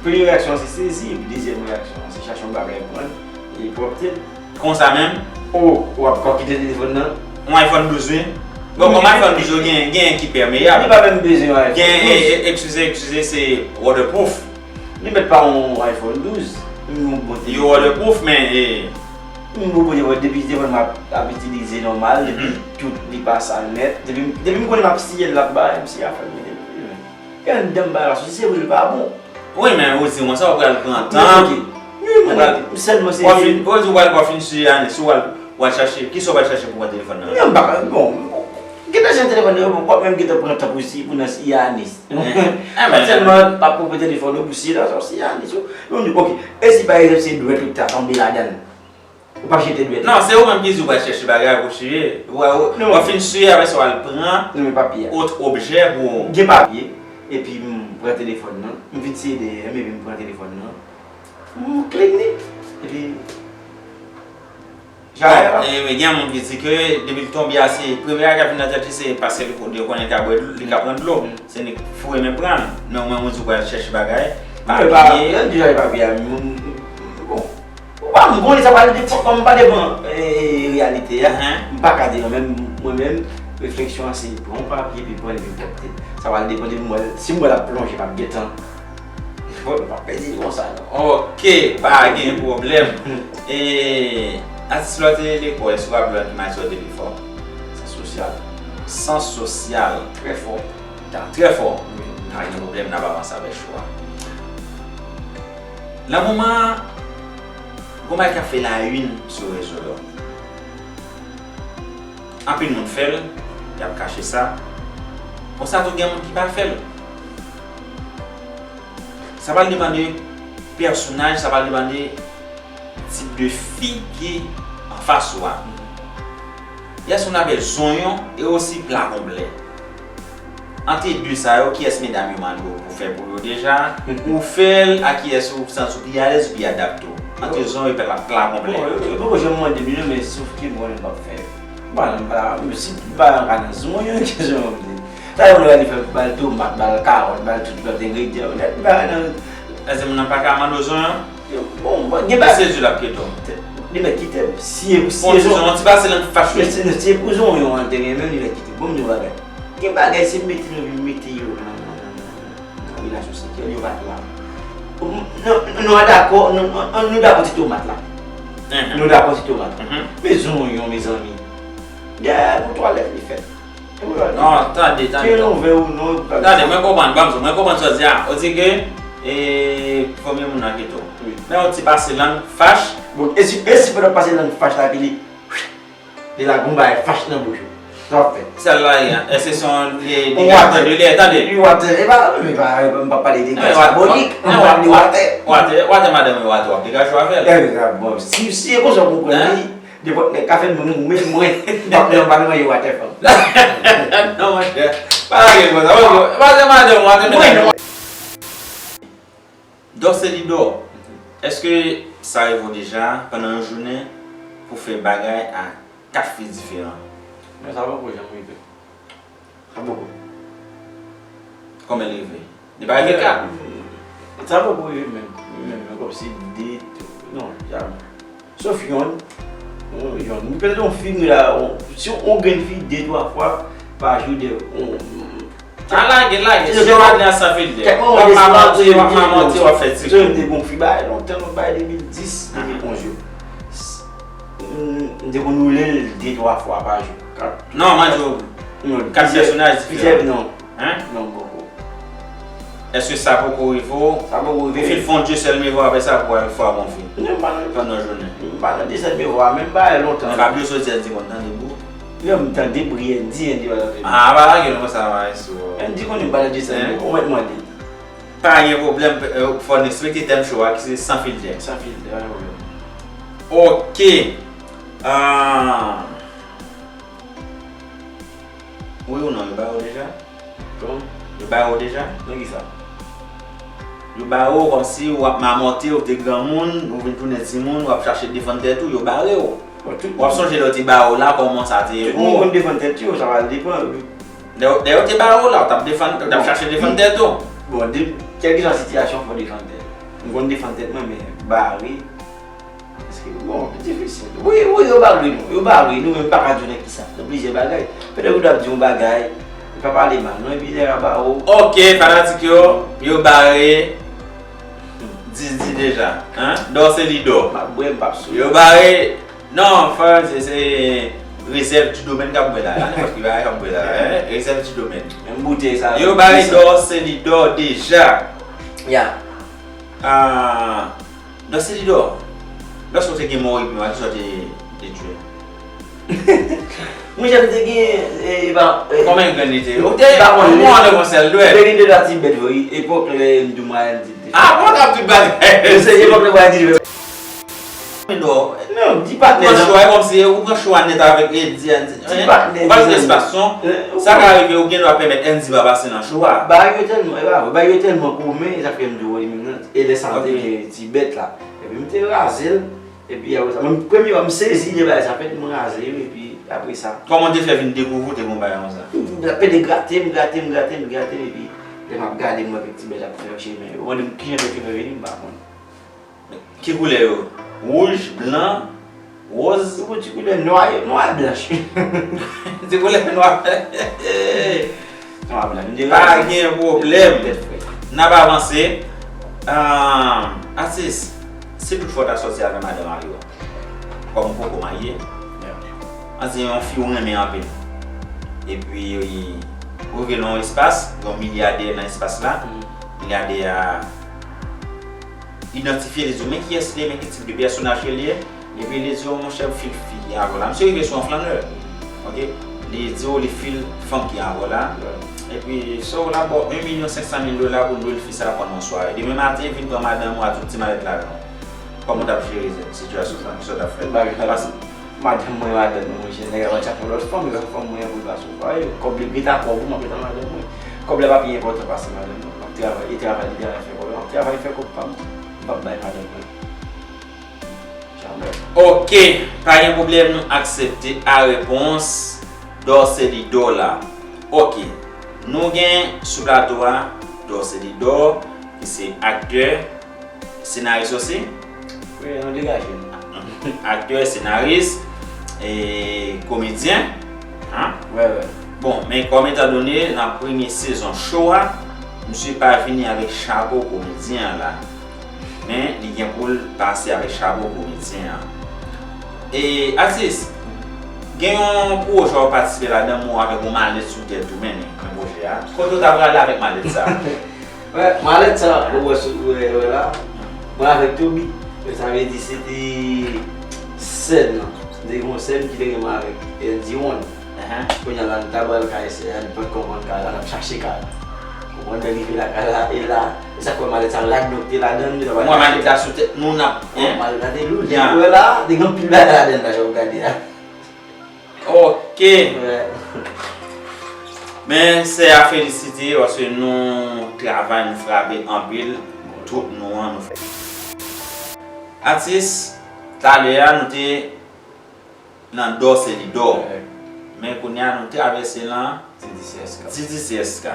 Premye reyaksyon se sezi, epi dezyèm reyaksyon se chache yon bagay pran, e pwòpte l. Konsa menm? O, w ap, w ap kite telefòn nan? Yon iPhone douz, wi. Bon, kòm iPhone douz yo gen, gen ki pèmeyab. Li pa menm bezwen yon iPhone douz. Gen, e, e, eskize, eskize, se waterproof. Li mèt pa yon iPhone douz. Yon bon telefòn. Yo waterproof, men, e, yon bon telefòn, depi telefòn m ap, ap itilize nòmal, depi tout li pa sal nèt, depi, depi m konnen m ap siye l, l ap bay, m siye afè m, mete l. E anndan m bay la, si se vre, li pa bon. Wi, men ou di mwen sa, ou pral pran tan. Wi, mwen, sèlman se. Ou di ou pral, ou fin siye ane, si ou pral, ou pral chache, kisa ou pral chache pou pran telefòn nan? Non, m pa ka, bon, Gentan jan telefòn yo, w ap menm gentan pran tan pou si, pou nan siyanis. Sèlman, pa pran telefòn yo pou si la, sa siyanis yo. Yo di, ok, e si pa egzanp se dwèt ou ta tonbe ladan l? Ou p ap jete dwèt. Non, se ou menm ki di w pral chèche bagay pou siye. W ap fin siye, apre sa w al pran ot objè pou. Gen papye, epi m pran telefòn nan, m vin siye dèyè m, epi m pran telefòn nan, m clean li, epi. Bon, e, men gen moun ki di ke depi l tonbe a, se premye bagay k ap vin nan tèt li, se paske li konnen li ka bwè dlo, li ka pran dlo. Se li k foure men pran l. Men ou menm ou di w pral chèche bagay, papye. Lè m di w papye a, m, m, bon. Ou pa m konnen sa pral depan, kòm m pa devan, e, reyalite a. M pa ka di non, men mwen menm, refleksyon an se pran yon papye epi pran l epi pwòpte. Sa pral depan de m wè l. Si m wè l ap plonje, m ap gentan. Bon, m ap pèdi l konsa non. Ok, pa gen pwoblèm. E, atis la w te rele kò, èske w raple w nan ki matyè w te pi fò? Sans sosyal. Sans sosyal. Trè fò. Ta trè fò. Wi. Pa gen pwoblèm, n ap avanse avèk show a. Nan moman an, gon bagay k ap fè la une sou rezo yo. Anpil moun fè l, y ap kache sa. Konsa tou gen moun ki pa fè l. Sa pral depann de pèsonaj, sa pral depann de tip de fi ki anfas ou a. Yès, ou n ap fè zonyon e osi pla konplè. Ant de sa yo, kiyès medam yo mande w pou fè pou yo deja? Ou fè l a kiyès ou santi w pi alèz, ou pi adapte w? Ant zonyon e pla, pla konplè. Bon, yo, yo poko janm mande m li non, men sof ke mwen menm m p ap fè. Bon, m pa, si m pa nan zonyon, ki zonyon m di? Sa yo vle fè, ba l tomat, ba l kawòt, ba l tout lòt engredyan. Nèt pa nan. Èske moun nan pa ka mande w zonyon? Bon, bon, gen bagay. Se di l ap kite w. Li mèt kite m. Si e, si e zonyon, ti pase lang fache. Si e pou zonyon an te gen menm, li mèt kite m. Bon, m di yon bagay. Gen bagay, se mete nou vin mete yo nan, nan, nan, nan, nan, nan relasyon seksyèl, yo pa tou la. Nou, nou dakò, nou, nou, nou dakò ti tomat la. Nou dakò ti tomat la. Men zonyon, mezanmi. Dèyè pou twalèt li fèt. Non, tande, tande. Tande, mwen konprann, ban m di w, mwen konprann sa w di a. Ou di ke, e, premye moun nan kite w. Wi. Men yon ti pase lang fache. Bon, e si, e si pandan pase lang fache la, epi li, li la gon bagay fache nan bouch ou? Sa w ap fè? Sèl la, e, èske se yon, e, degajman de lè, tande. Yon watè, e pa, e pa, m pa pale de gaz kabonik, m pale de watè. Watè, watè madanm ou, watè w ap degaje w avè l. E, bon, si, si e konsa w konprann li, nenpòt nèg ka fè m mwen, mwen, mwen, m p ap nan, m pa nan manje watè fanm. Non, monchè. Pa lage konsa. Watè madanm, watè madanm. Dòselidò, èske sa rive w deja pandan yon jounen pou fè bagay a kat fi diferan? Men sa poko janm rive. Sa poko. Kòman l rive? Li pa rive kat? Sa poko rive menm. Menm, menm kòmsi de, non, jamè. Sof yonn. Yon, yonn. Petèt yon fi m la, yon, si yon grenn fi de, twa fwa pa jou de, yon. A lage, lage. Si yo pa di a san filtè. Kèk moman, w ap manti, w ap manti, w ap fè ti kou. Yo te gon fi bagay lontan, nou bagay de mil dis, de mil onz yo. M, m te konn woule l de, twa fwa pa jou. Non, mwen di w, kat pèsonaj diferan. Non. Hein? Non, poko. Èske sa poko rive w? Sa poko rive. Ou fin fè yon de sèl miwo apre sa pou al fwa bon fi? Non, m pa nan. Pandan jounen. M pa nan de sèl miwo a, menm bagay lontan. Men pa bliye w soti al di moun tande bou. Non, m tande bri, Andy, Andy pa tande. Ah, pa lage nou konsa, maestro. Andy konnen m pa nan de sèl miwo, ou mèt mande. Pa gen pwoblèm, fò n respekte tèm show a ki se san filtè. San filtè, pa gen pwoblèm. Ok. Ah. Wi ou non, yo ba yo deja? Kòman? Yo ba yo deja? Nan kisa? Yo ba yo kòmsi w ap mamòte, ou te granmoun, ou vin tounen timoun, w ap chache defann tèt ou, yo bare w. W ap sonje lè yo te ba yo la, kòman sa te ye pou ou? Tout moun konn defann tèt yo, sa va depann. Lè, lè yo te ba yo la, w t ap defann, w t ap chache defann tèt ou. Bon, de, kèlkeswa sitiyasyon, fò w defann tèt ou. M konn defann tèt mwen, men bare. Paske, bon, li difisil. Wi, wi, yo bare nou. Yo bare nou, men m pa ka di w nan kisa. Nan plizyè bagay. Petèt ou t ap di yon bagay, li pa pale mal, non, epi lè a ba ou. Ok, fanatik yo, yo bare Didi deja. Hein? Dò se li dò. M ap bwè, m p ap sou. Yo bare. Non, fò se, se rezèv di domèn k ap bwè la. Nenpòt ki bagay k ap bwè la. Hein? Rezèv di domèn. Menm boutèy sa. Yo bare dò se li dò deja. Ya. Ah. Dòselidò, lòske w te gen mò epi w a, kisa w te dedui? Monchè, m te gen, e, e pa, e, Konbyen grenn li te ye? Ou te, m pa konnen. Mwen, mwen, sèl dwèt. Te gen de la ti bèt vre, wi. Epòk lè m di w mwen, m di, te Ah, bon, n ap tout bagay. Se epòk lè mwen di, non, non, di patnè, pran non. Chwa, kòmsi ou pran chwa nèt avèk Eddy, Andy. Di patnè, ou pa jwenn espas, non. Sa ka rive, ou gen dwa pèmèt Andy pa pase nan chwa. Bagay yo tèlman, e pa vre, bagay yo tèlman komen, e sa fè m di w, wi, menm nan, e lè sa, m te gen ti bèt la. Epi m te raze l. Epi apre sa, mwen, premye fwa m sezi de bagay sa fèt, m raze yo, epi apre sa. Kòman w te fè vin dekouvri w te gen yon bagay konsa? M pede grate, m grate, m grate, m grate, epi lè m ap gade, m wè kèk ti bèt ap fè chemen yo. Ou mande m kijan bèt yo fè vini, m pa konn. Ki koulè yo? Wouj, blan, wòz? Ou ti koulè nwa, nwa e blanch. Ti koulè nwa. Nwa blan. Pa gen pwoblèm. N ap avanse. Ahn, atis, si toutfwa w ta sòti avè madanm ou, kòm ou poko marye, ann di yon fi ou renmen anpil. Epi, ou rive nan yon espas, gen yon milyadè nan espas la. Milyadè a idantifye li, di w, men kiyès li ye, men ki tip de pèsonaj ke li ye. Epi li di w, monchè, m fil fi ki avè w la. Misye rive sou yon flannè. Oke? Li di w, li fil fanm ki avè w la. Epi, so, l ap ba w yon milyon senk san mil dola pou l lwe fi sa a pandan yon sware. Demen maten, vin pran madanm ou a tout ti malèt lajan w. Kòman w t ap jere sitiyasyon sa? Kisa w t ap fè? Bagay sa. Paske Madanm mwen, madanm mwen, monchè, nèg la pa tchak yon lòt fanm, e fanm mwen an pou l pase w. Kòb li pi ta kòb ou, m ap ret ak madanm mwen. Kòb la pa pi enpòtan pase madanm mwen. M ap travay, e travay li travay fè kòb la. M ap travay fè kòb pa m. M p ap bay madanm mwen. Jamè. Oke, pa gen pwoblèm, nou aksepte a repons Dorcelidor la. Oke, nou gen sou plato a Dorcelidor, ki se aktè, senaris osi? Wi, nou degaje nou. Aktè, senaris, e komedyen. Hein? Wè, wè. Bon, men kòm etandone nan premye sezon show a, misye pa vini avèk chapo komedyen an la. Men li gen pou l pase avèk chapo komedyen an. E, atis, gen yon pwojè w patisipe ladan, men w avèk yon malèt sou tèt ou, men, men pwojè a. Kote w ta prale avèk malèt sa? Wè, malèt sa, ou wè sou, ou wè, wè la, mwen avèk Toby, men sa vle di se te sèn nan. Se te yon sèn ki te gen mwen avèk Andy One. Kounye a la, nou ta pral kay sè a, li pa t konprann kay la, n ap chache kay la. Konprann, lè rive lakay la, e la, e sa k fè malèt sa ladan, te ladan, li ta pral chache. Mwen malèt la sou tèt nou, n ap, hein? Malèt la te lou, lè ou wè la, te gen anpil bagay ladan la, jan w gade a. Ok. Men sè a felisite paske nou travay, nou frape anpil, tout nou an nou fè. Atis, talè a nou te nan Dò se li Dò. Men kounye a nou travèse nan Didi C S K.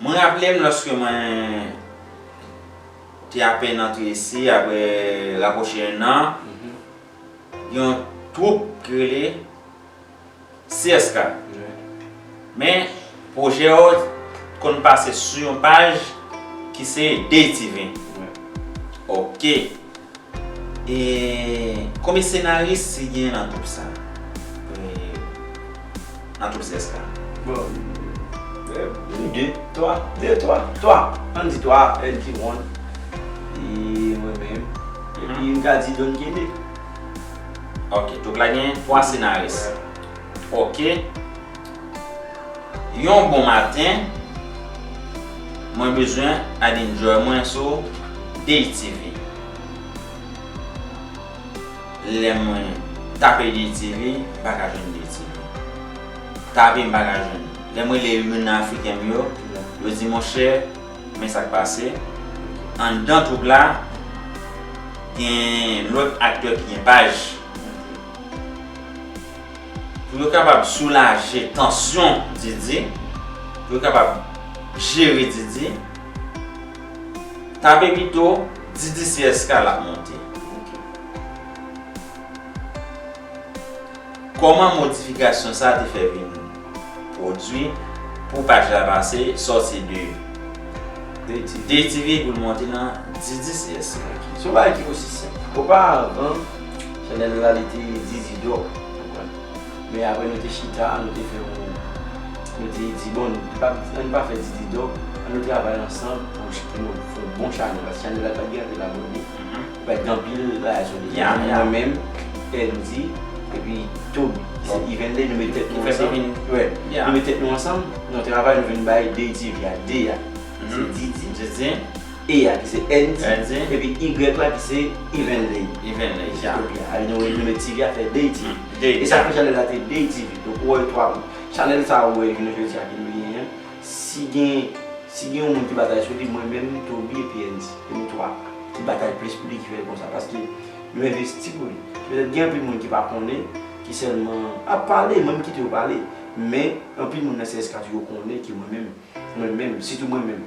Mwen raple m lòske mwen te apèn antre isi, apre rapwoche en an, yon twoup ki rele C S K. Men pwojè yo konn pase sou yon paj ki se Day T V. Ok. E konbyen senaris ki gen nan twoup sa? E, nan twoup C S K? Bon, e, de, twa, de, twa, twa. Ann di twa, N T one, e mwen menm. Epi m ka di Don Kene. Ok, twoup la gen twa senaris. Ok. Yon bon maten, mwen bezwen al enjoy mwen sou Day T V. Lè mwen tape Day T V, m pa ka jwenn Day T V. Tape, m pa ka jwenn. Lè m rele youn nan Afriken m yo, yo di, monchè, men sa k pase. Anndan twoup la, gen lòt aktè ki gen paj. Pou yo kapab soulaje tansyon Didi, pou yo kapab jere Didi, tape pito Didi C S K l ap monte. Kòman modifikasyon sa a te fè vin pwodui pou paj la pase, sòti de Day T V. Day T V pou l monte nan Didi C S K. Se yon bagay ki osi senp. Oparavan, chanèl la, li te Didi Dò, ou konprann? Men apre nou te chita, nou te fè yon, nou te di, bon, nou pa, ann pa fè Didi Dò, Nou travay ansanm pou, pou nou fè yon bon chanèl, paske chanèl la pa t gen anpil abòne, li pa t gen anpil bagay sou li. Mwen menm, Andy, epi Toby, ki se Evenley, nou met tèt nou ansanm. Nou met tèt nou ansanm, nou travay, nou vin bay D T V a, D a, se Didi. E a, ki se Andy, epi Y la, ki se Evenley. Evenley, ya. Toby a. Alò, nou, nou met T V a fè D T V. E sa fè chanèl la te D T V. Donk, ou wè twa, chanèl sa ou wè jounen jodi a ki nou genyen an, si gen, si gen yon moun ki batay sou li, mwen menm, Toby epi Andy. Se nou twa ki batay plis pou li, ki fè l konsa. Paske nou envesti pou li. Petèt gen anpil moun ki pa konnen, ki sèlman ap pale, mwen m kite yo pale. Men, anpil moun nan C S K toujou konnen ki mwen menm, mwen menm, sitou mwen menm.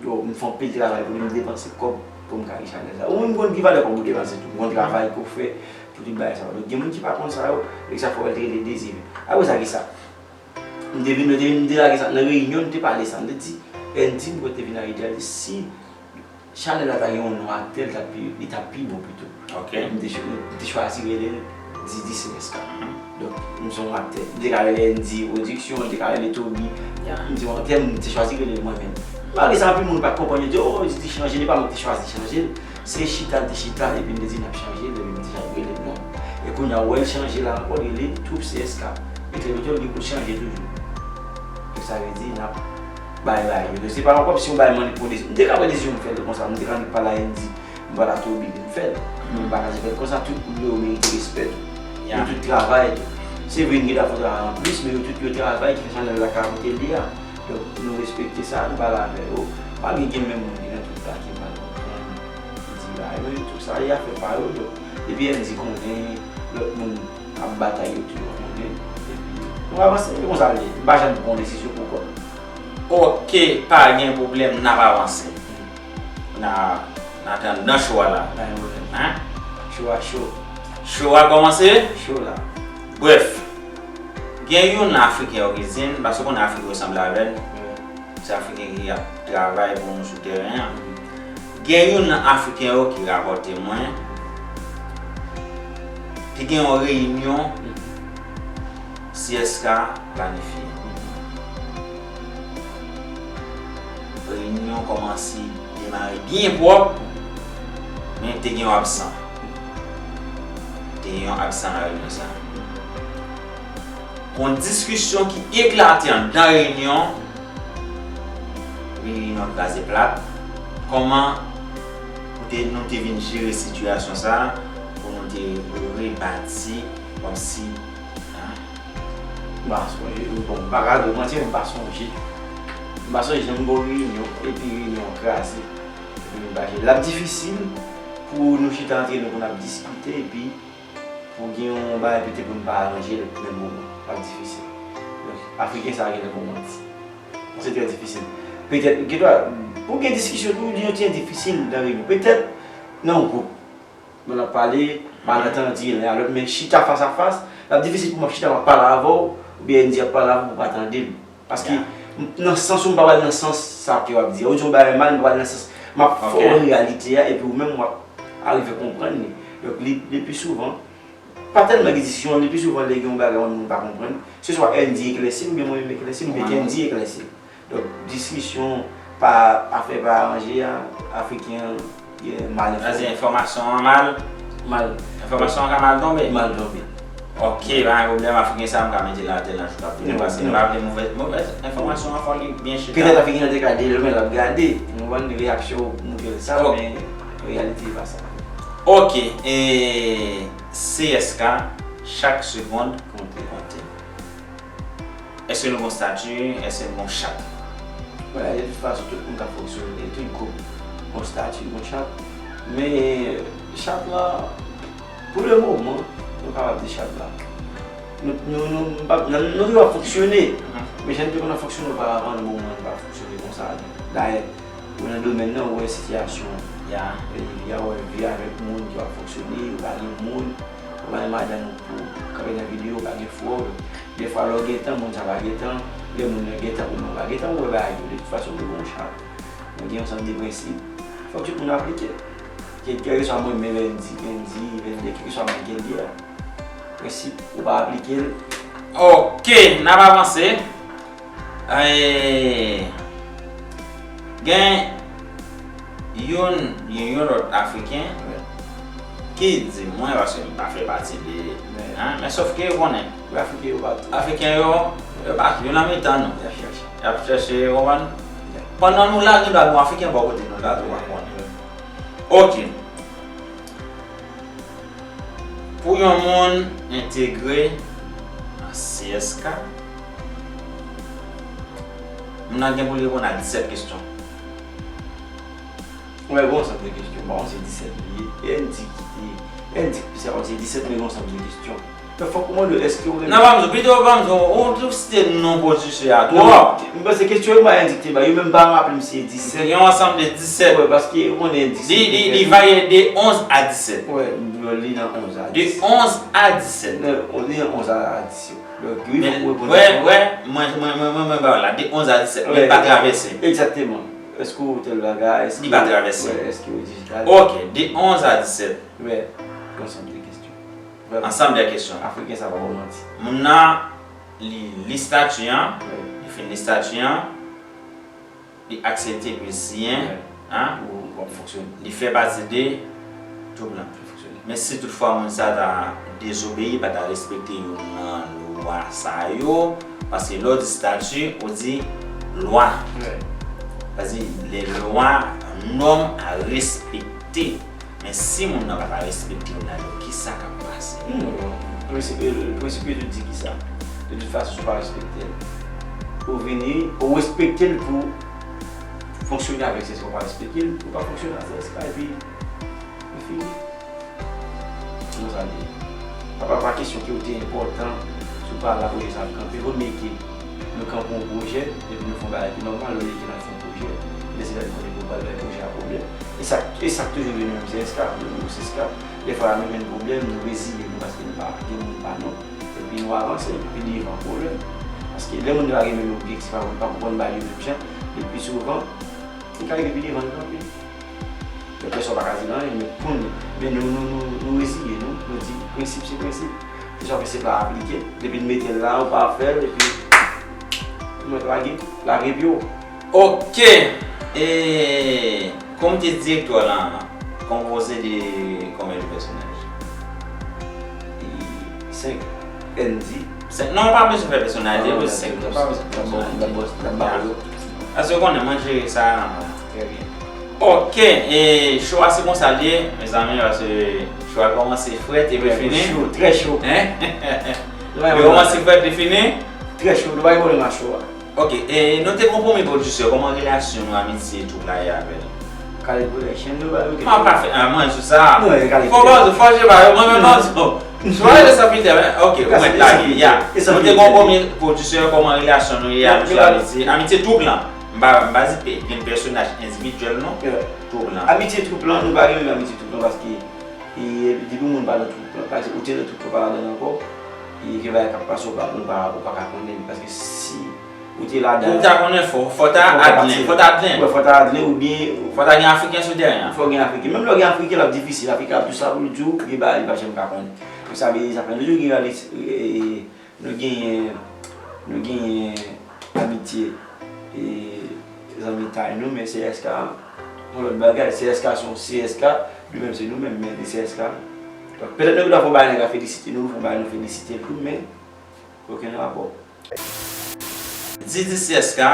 Yo, m fè anpil travay pou li, m depanse kòb pou m ka gen chanèl sa. Ou menm konn ki valè kòb ou depanse tou. M konn travay ke w fè pou tout bagay sa yo. Donk, gen moun ki pa konn sa yo, e sa fè w te rele Dezire. Apre sa, ki sa? M te vin, nou te vin, m te lage sa nan reyinyon, nou te pale sa. M te di, Andy, m te vin Ayiti, a di, si chanèl la ta gen yon non atè, li t ap pi, li t ap pi bon pito. M te chwa-, m te chwazi rele l Didi C S K. Donk, m se yon aktè. M te ka rele Andy Production, m te ka rele Toby. M se yon aktè, m te chwazi rele l mwen menm. Malgre sa, anpil moun pa t konprann, yo di, "Oh, Didi chanje," li pa mwen ki te chwazi chanje l. Se chita, m te chita, epi m te di, "N ap chanje l," epi m te chwazi rele l non. E kounye a, ou wè l chanje la ankò, l rele Twoup C S K. E trè byento, li pou chanje toujou. E sa vle di, n ap bay, bay yo. Se pa yon kòmsi yon bay mande pou desi-, m te ka pran desizyon m fè l konsa, m te ka annik pale a Andy, m pale a Toby, m fè l. Men m pa ka fè l konsa, tout moun yo merite respè tou. Yo tout travay tou. Se vre, n gen dwa fè travay anplis, men yo tout yo travay ki fè chanèl la ka kote l ye a. Donk, nou respekte sa, nou pale avè yo. Malgre gen menm moun ki nan twoup la ki mal konprann, ki di bagay, men twoup sa, e afè pa yo, donk, depi Andy konnen, lòt moun ap batay yo toujou konnen, epi nou avanse, e konsa l ye. M pa janm pran desizyon pou kò m. Oke, pa gen pwoblèm, n ap avanse. N a, n a tann nan cho a la. Pa gen pwoblèm. Hein? Cho a cho. Cho a kòmanse? Cho la. Brèf, gen youn nan Afriken yo ki di m, paske w konnen Afrik resanble avè n. Se Afriken ki ap travay pou nou sou teren an. Gen youn nan Afriken yo ki rapòte mwen, te gen yon reyinyon C S K planifye. Reyinyon kòmanse demare byen pwòp, men te gen yon absan. Te gen yon absan nan reyinyon sa. Yon diskisyon ki eklate anndan reyinyon, reyinyon kraze plat. Kòman nou te, nou te vin jere sitiyasyon sa a pou nou te rebati kòmsi, hein? M pa sonje, bon, m pa ka di w manti, men m pa sonje. M pa sonje janm gen yon reyinyon, epi reyinyon an kraze. Epi nou pa jere. L ap difisil pou nou chita antre nou pou n ap diskite, epi pou gen yon bagay pete pou n pa aranje l menm moman. L ap difisil. Donk, Afriken sa a genlè gon manti. Se trè difisil. Petèt, gen dwa, pou gen diskisyon tou, li yon ti difisil nan reyinyon. Petèt, nan yon gwoup. Lè n ap pale, malantandi, len a lòt, men chita fas a fas, l ap difisil pou m ap chita, m ap pale avè w, oubyen Andy ap pale avè w, ou pa tande m. Paske, m, nan sans ou, m pa pral nan sans sa ke w ap di a. Ou di yon bagay mal, m pa pral nan sans. M ap fè w wè reyalite a, epi ou menm, w ap arive konprann li. Donk, li, le pli souvan, pa tèlman gen diskisyon, le pli souvan, lè gen yon bagay yon moun pa konprann, se swa Andy eklèsi l, oubyen mwen menm eklèsi l, oubyen Andy eklèsi l. Donk, diskisyon pa, afè pa aranje a, Afriken an, ye, mal enfòme. Sa di enfòmasyon an mal? Mal. Enfòmasyon an ka mal tonbe? Mal tonbe. Oke, pa gen pwoblèm, Afriken sa a m ka mete l atè nan jou k ap vini, paske m pa vle movèz, movèz enfòmasyon an fò li byen chita. Petèt Afriken an te ka deye l, men l ap gade, nou wè reyaksyon w montre l sa, men reyalite e pa sa. Oke, e C S K, chak segonn konte. Èske nou gon stati? Èske nou gon chat? Wè, de tout fason, tout moun ka fonksyone, tout gwoup gon stati, gon chat. Men chat la, pou le moman, nou kapab di chat la. Nou, nou, nou, nou pa, nou, nou te ap fonksyone. Men jan nou te konn ap fonksyone oparavan, nan moman nou pa fonksyone konsa. Dayè, ou nan domèn nan, ou wè sitiyasyon, e, ya, ou wè vi avèk moun ki pa fonksyone, ou pa gen moun, ou pa gen madanm ou pou kanpe nan videyo, ou pa gen frè w. Dèfwa, lè w gen tan, moun sa pa gen tan. Lè moun nan gen tan, ou menm ou pa gen tan, ou wè bagay yo. De tout fason, nou gon chat. Nou gen yon sèt de prensip. Fòk tout moun aplike. Kè, kèlkeswa mwen menm, Andy, Andy, Andy, kèlkeswa moun ki ye a. Prensip, ou pa aplike l. Oke, n ap avanse. E, Gen youn, gen yon lòt Afriken ki di mwen, paske m pa fè pati de, men, men sòf ke ou konnen, Afriken yo, yo pa, yo nan mitan nou. Y ap chèche, ou konprann? Pandan nou la, gen dwa gen yon Afriken bò kote nou la tou, ou pa konnen. Ok. Pou yon moun entegre nan C S K, moun nan gen pou l reponn a disèt kesyon. Ou wè, gen yon ansanm de kesyon. Bon, se disèt li ye. E n di ki te, e n di ki se disèt, men gen yon ansanm de kesyon. Men fòk ou mande, èske ou renmen? Non, pa m di w, pito pa m di w, ou tou site non pwodisè a twòp. M panse kesyon yo, mwen endikte ba yo, men m pa raple m si e disèt. Gen yon ansanm de disèt. Wi, paske ou konnen disèt. Li, li, li varye de onz a disèt. Wi, li nan onz a disèt. De onz a disèt. Non, li nan onz a disèt. Donk, wi, fòk ou reponn. Wi, wi, mwen, mwen, mwen, mwen, mwen, ba la, de onz a disèt, men li pa travèse. Egzakteman. Èske ou tèl bagay, èske. Li pa travèse. Wi, èske ou dijital? Ok, de onz a disèt. Wi, ansanm de kesyon. Vrèman. Ansanm de kesyon. Afriken sa pa bon manti. Moun nan, li li estati an, li fin li estati an, li aksepte pou l siyen, an, pou w ap fonksyone. Li fè pati de twoup lan. Men si toutfwa moun sa ta dezobeyi, pa ta respekte youn nan lwa sa yo, paske lè w di estati, ou di lwa. Sa di, les lois, normes à respecter. Men si moun nan pa ta respekte youn nan yo, kisa k ap pase? Hmm, prensip, prensip yo di kisa? De tout fason, si w pa respekte l, ou vini, ou respekte l pou fonksyone avèk C S K, ou pa respekte l, ou pa fonksyone avèk C S K, epi, li fini. Se konsa li ye. Apa pa kesyon ki yo te enpòtan, si w pa la pwojè sa ap kanpe, vo mye ke nou kanpe yon pwojè, epi nou fè yon bagay ki nòmal, olye ke n ap fè yon pwojè, lè se lè nou konnen ke w pral bay pwojè a pwoblèm. E sa, e sa k toujou vini menm, se C S K, nou, se C S K. Dèfwa nou jwenn pwoblèm, nou reziye nou paske nou pa gen moun pa nou. Epi nou avanse, pi devan pwoblèm. Paske lè moun yo pa gen menm objektif avè w, pa konprann bagay yo menm jan, le pli souvan, li ka rive pi devan l kanpe. Lòt pèsòn pa ka di l anyen, men kounye, men nou, nou, nou, nou reziye nou, nou di, prensip se prensip. Se sa prensip la aplike. Depi n mete l la, ou pa fè l, epi mwen lage, lage pye w. Ok. E komite direktwa la konpoze de konbyen de pèsonaj? E senk. N D. Senk. Non, pa bezwen fè pèsonalite, non, non, senk. N ap ba yo. Paske ou konnen, mwen jere sa a. Trè byen. Ok, e show a se konsa l ye, mezanmi, paske show a kòmanse frèt epi fini. Trè cho, trè cho. Hein? Li kòmanse frèt, li fini. Trè cho, nou pa gen pwoblèm ak show a. Ok, e nou te gon premye pwodisè, kòman relasyon nou, amitye, twoup la ye avè l? Khaled Production, nou pa yo. M ap pa fè, ah, mwen sou sa. Fò ba, fò je ba yo, mwen menm nan zo. Sou ale san filtè, men, ok, ou mèt lage, ya. Nou te gon premye pwodisè, kòman relasyon nou ye, amitye, amitye, amitye twoup lan? M pa, m pa di pe-, gen pèsonaj endividyèl, non. Twoup lan. Amitye twoup lan, nou pa gen menm amitye twoup lan, paske, e, depi moun pa nan twoup lan, pa egzanp, ou te nan twoup lan, pa ladan l ankò, e, gen bagay k ap pase, ou pa, ou pa, ou pa ka konnen, paske si ou te ladan. Pou w ta konnen, fò, fò ta adlen, fò ta adlen. Wi, fò ta adlen oubyen. Fò ta gen Afriken sou teren an. Fò gen Afriken. Menm lè w gen Afriken, l ap difisil. Afriken ap di sa pou l di w, li pa, li pa janm ka konnen. Pou sa vle di, sa fè nou toujou gen rale, e, e, nou genyen, nou genyen amitye, e, zanmitay nou, men C S K, yon lòt bagay. C S K se yon C S K, nou menm se nou menm, men de C S K. Donk, petèt nou ta fè yon bagay, nèg la felisite nou, nou fè yon bagay, nou felisite l tou, men okenn rapò. Didi C S K,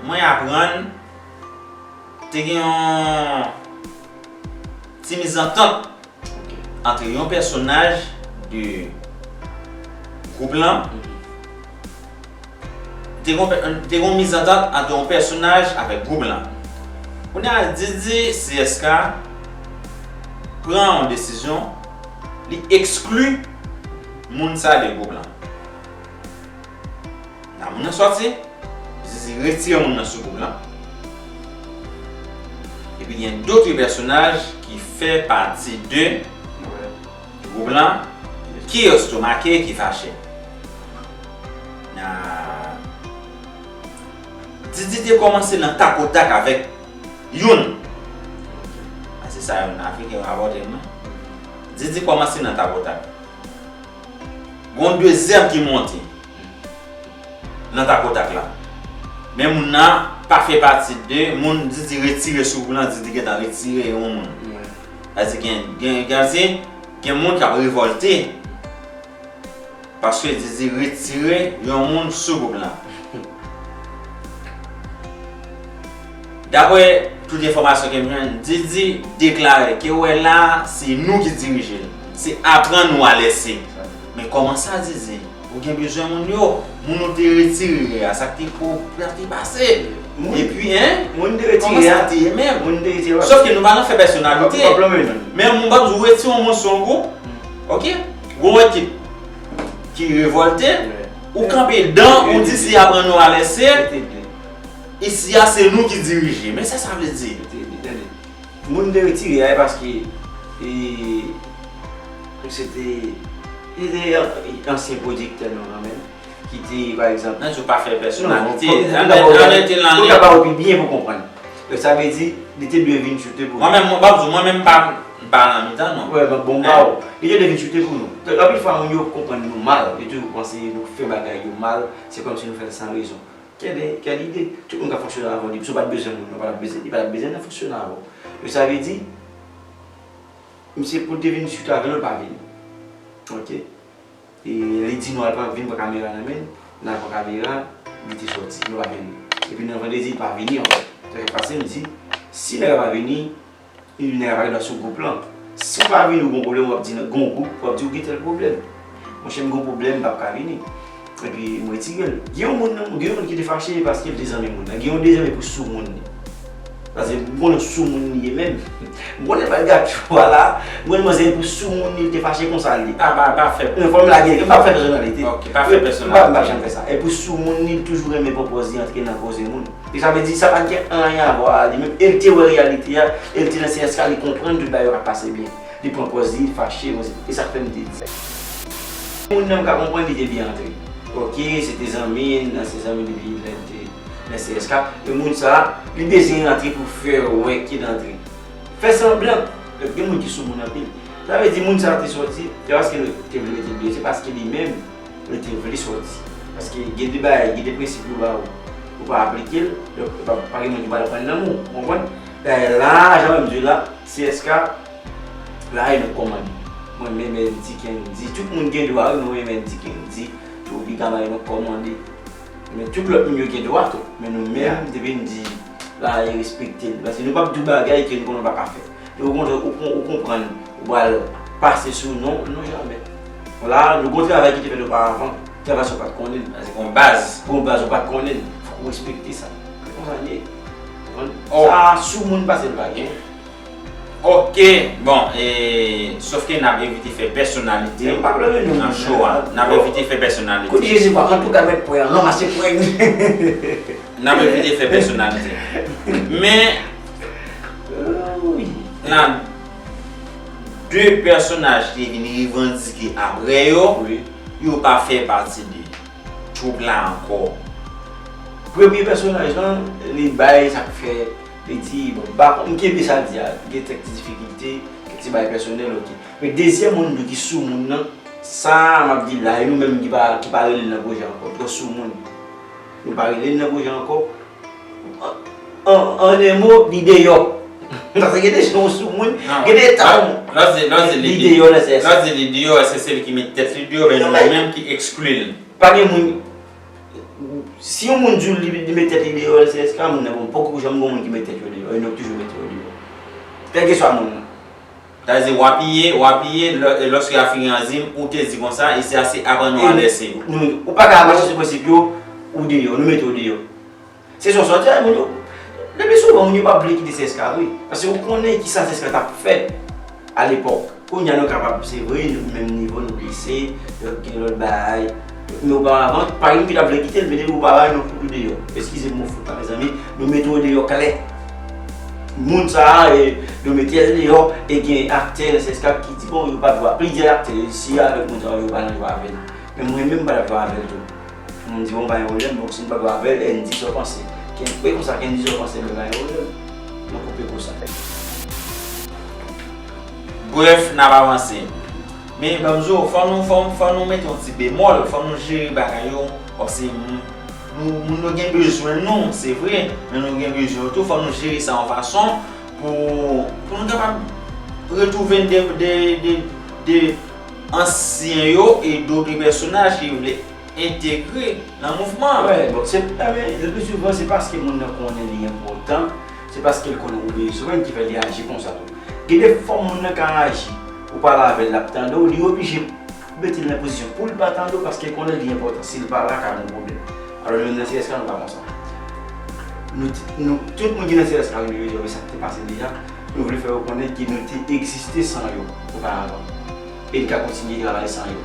mwen aprann te gen yon ti mizantant ant yon pèsonaj de gwoup lan, te gen, te gen yon mizantant ant yon pèsonaj avèk gwoup lan. Kounye a, Didi C S K pran yon desizyon, li ekskli moun sa de gwoup lan. Nan moun nan sòti, Didi retire moun nan sou gwoup lan. Epi gen dòt pèsonaj ki fè pati de gwoup lan, ki estomake, ki fache. Nan, Didi te kòmanse nan takotak avèk youn. A, se sa youn Afriken rapòte mwen. Didi kòmanse nan takotak. Gon dezyèm ki monte nan takotak la. Men moun nan pa fè pati de moun Didi retire sou gwoup lan, Didi gentan retire yon moun. Sa di gen, gen, gen, gen moun k ap revòlte. Paske Didi retire yon moun sou gwoup lan. Daprè tout enfòmasyon ke m jwenn, Didi deklare ke wè la, se nou ki dirije l. Se aprann nou a lèse. Men kòman sa, Didi? Ou gen bezwen moun yo? Moun ou te retire a, sa k te pou, sa k te pase? Epi, en? Moun te retire a. Kòman sa te ye menm? Moun te retire a. Sòf ke nou pa nan fè pèsonalite. Men moun pa di w retire yon moun sou yon gwoup. Ok? Gon ekip ki revòlte, ou kanpe dan, ou di se aprann nou a lèse. Isi a se nou ki dirije. Men sa sa vle di? Moun te retire a e paske e, se te, se te ansyen pwodiktè nou kanmenm, ki te, pa egzanp. Nan di w pa fè pèsonalite. Ann rete nan lentè. Pou ta ba w pi byen pou konprann. Donk sa vle di, li te dwe vin choute pou nou. Mwen menm, mwen pa di w, mwen menm m pa, m pa nan mitan non. Wè, mwen bon ba w. Li te dwe vin choute pou nou. Donk anpil fwa moun yo konprann nou mal, yo toujou panse nou fè bagay yo mal, se kòmsi nou fè l san rezon. Kèl, kèl ide? Tout moun ka fonksyone avè w, depi si w pa t bezwen moun, ou pa t ap bezwen, li pa t ap bezwen nan fonksyone avè w. Donk sa vle di, misye pou l te vin disite avè nou, l pa vini. Ok? E li di nou al pran, vin pran kamera nan men l, n al pran kamera, li te sòti, nou pa vini. Epi nan vandredi, li pa vini ankò. Sa k pase, m di, si nèg la pa vini, nèg la pa gen dwa sou gwoup lan. Si w pa vini, ou gon pwoblèm, w ap di gon gwoup, w ap di w gen tèl pwoblèm. Monchè, m gon pwoblèm, m p ap ka vini. Epi m retire l. Gen yon moun nan, gen yon moun ki te fache paske l te zanmi moun nan. Gen yon de zanmi pou sou moun li. Paske m konnen sou moun li ye menm. M konnen malgre tou a la, m konnen manzè pou sou moun li, li te fache konsa li. Pa, pa, pa fè. Non, fò m lage, m p ap fè pèsonalite. Ok, pa fè pèsonalite. M p ap, m p ap janm fè sa. E pou sou moun li, li toujou renmen pran pòz li antre nan koze moun. E sa vle di, sa pa t gen anyen a wè a li menm. E l te wè reyalite a, e l te nan C S K, li konprann tout bagay yo pa t pase byen. Li pran pòz li, li fache, konsa. E sa k fè m te di. Moun nan m ka konprann li te byen antre. Ok, se te zanmi, nan se zanmi depi lè l te nan C S K. Men moun sa, li bezwen rantre pou fè wè ke l antre. Fè sanblan. Donk, gen moun ki sou moun anpil. Sa vle di, moun sa te sòti, se paske l te vle mete l deyò, se paske li menm, li te vle sòti. Paske gen de bagay, gen de prensip yo ba ou, ou pa aplike l, donk, pa, pa gen moun ki pral pran l nan men w, ou konprann? Dayè la, jan m di w la, C S K, la e nou k kòmande. Mwen menm, N D Kendy, tout moun gen dwa, wi, mwen menm, N D Kendy, Toby Gama, e nou k kòmande. Men tout lòt moun yo gen dwa tou. Men nou menm, depi n di, la e respekte n. Paske nou p ap di w bagay ke nou konnen w pa ka fè. E okontrè, ou kon-, ou konprann, ou pral pase sou non, non, jamè. La, nou gon travay ki te fèt oparavan, travay sa w pa t konnen. Se gon baz. Gon baz ou pa t konnen. Fòk ou respekte sa. Se konsa l ye. Ou konprann? Sa sou moun pase l pa gen. Ok, bon, e, sòf ke n ap evite fè pèsonalite nan show a. N ap evite fè pèsonalite. Kote Jezi pa, antouka, mèt pwen an, ranmase pwen. N ap evite fè pèsonalite. Men, nan de pèsonaj ki vin revandike apre yo, yo pa fè pati de twoup la ankò. Premye pèsonaj lan, li bay sa k fè, li di, bon, m pa konn, m kenbe sa l di a, gen kèk ti difikilte, kèk ti bagay pèsonèl, ok. Men dezyèm moun ki sou moun nan, sa m ap di la, e nou menm ki pa, ki pa rele l nan pwojè ankò, twò sou moun. Nou pa rele l nan pwojè ankò. An, an, an en mo, li deyò. Paske gen de jan w sou moun, gen de tan. Lè w di, lè w di li deyò nan C S K. Lè w di li deyò, èske se li ki met tèt li deyò, oubyen nou menm ki ekskli l? Pa gen moun, si yon moun di w li, li met tèt li deyò nan C S K, moun nan bon, poko janm gon moun ki met tèt yo deyò, e nou toujou met yo deyò. Kèlkeswa moun nan. Sa vle di w apiye, w apiye, lè, lòske afini anzim, ou te di konsa, isi a se aprann nou a lèse yo. Nou, ou pa ka mache sou prensip yo, ou deyò, nou mete w deyò. Se sa w sòti a, moun yo. Le pli souvan, moun yo pa vle kite C S K vre. Paske ou konnen kisa C S K t ap fè alepòk. Kounye a nou kapab, se vre, nou menm nivo, nou glise, donk gen lòt bagay. Men oparavan, pa gen moun ki t ap vle kite l, men depi ou pa bay, nou fout ou deyò. Eskize m, mo fout la, mezanmi, nou mete w deyò klè. Moun sa a, e, nou mete l deyò, e gen aktè nan C S K ki di, bon, yo pa dwa, plizyè aktè, si avèk moun sa a, yo pa nan jwa avè l. Men mwen menm, m pa t ap jwa avè l tou. M di, bon, pa gen pwoblèm, bon, si n pa jwa avè l, N D sa w panse. Ken, e konsa, N D sa w panse, men pa gen pwoblèm. Mwen koupe kou sa. Brèf, n ap avanse. Men, ban m di w, fò nou, fò, fò nou mete yon ti bemòl, fò nou jere bagay yo, fòk se moun, Nou, moun yo gen bezwen nou, se vre, men nou gen bezwen yo tou. Fò nou jere sa yon fason pou, pou nou kapab retwouve de, de, de, de ansyen yo e dòt pèsonaj ki vle entegre nan mouvman an. Wè, bon, se, enben, le pli souvan, se paske moun nan konnen li enpòtan, se paske l konnen ou bezwen l ki fè li aji konsa tou. Gen de fwa moun nan ka aji, ou pale avè l, l ap tande w, li oblije mete l nan pozisyon pou l pa tande w, paske l konnen li enpòtan. Si l pa la, ka gen pwoblèm. Alò, nou menm nan C S K, nou pa konsa. Nou, nou, tout moun ki nan C S K, nou bezwen wè sa k te pase deja. Nou vle fè yo konnen ke nou te egziste san yo oparavan. E n ka kontinye travay san yo.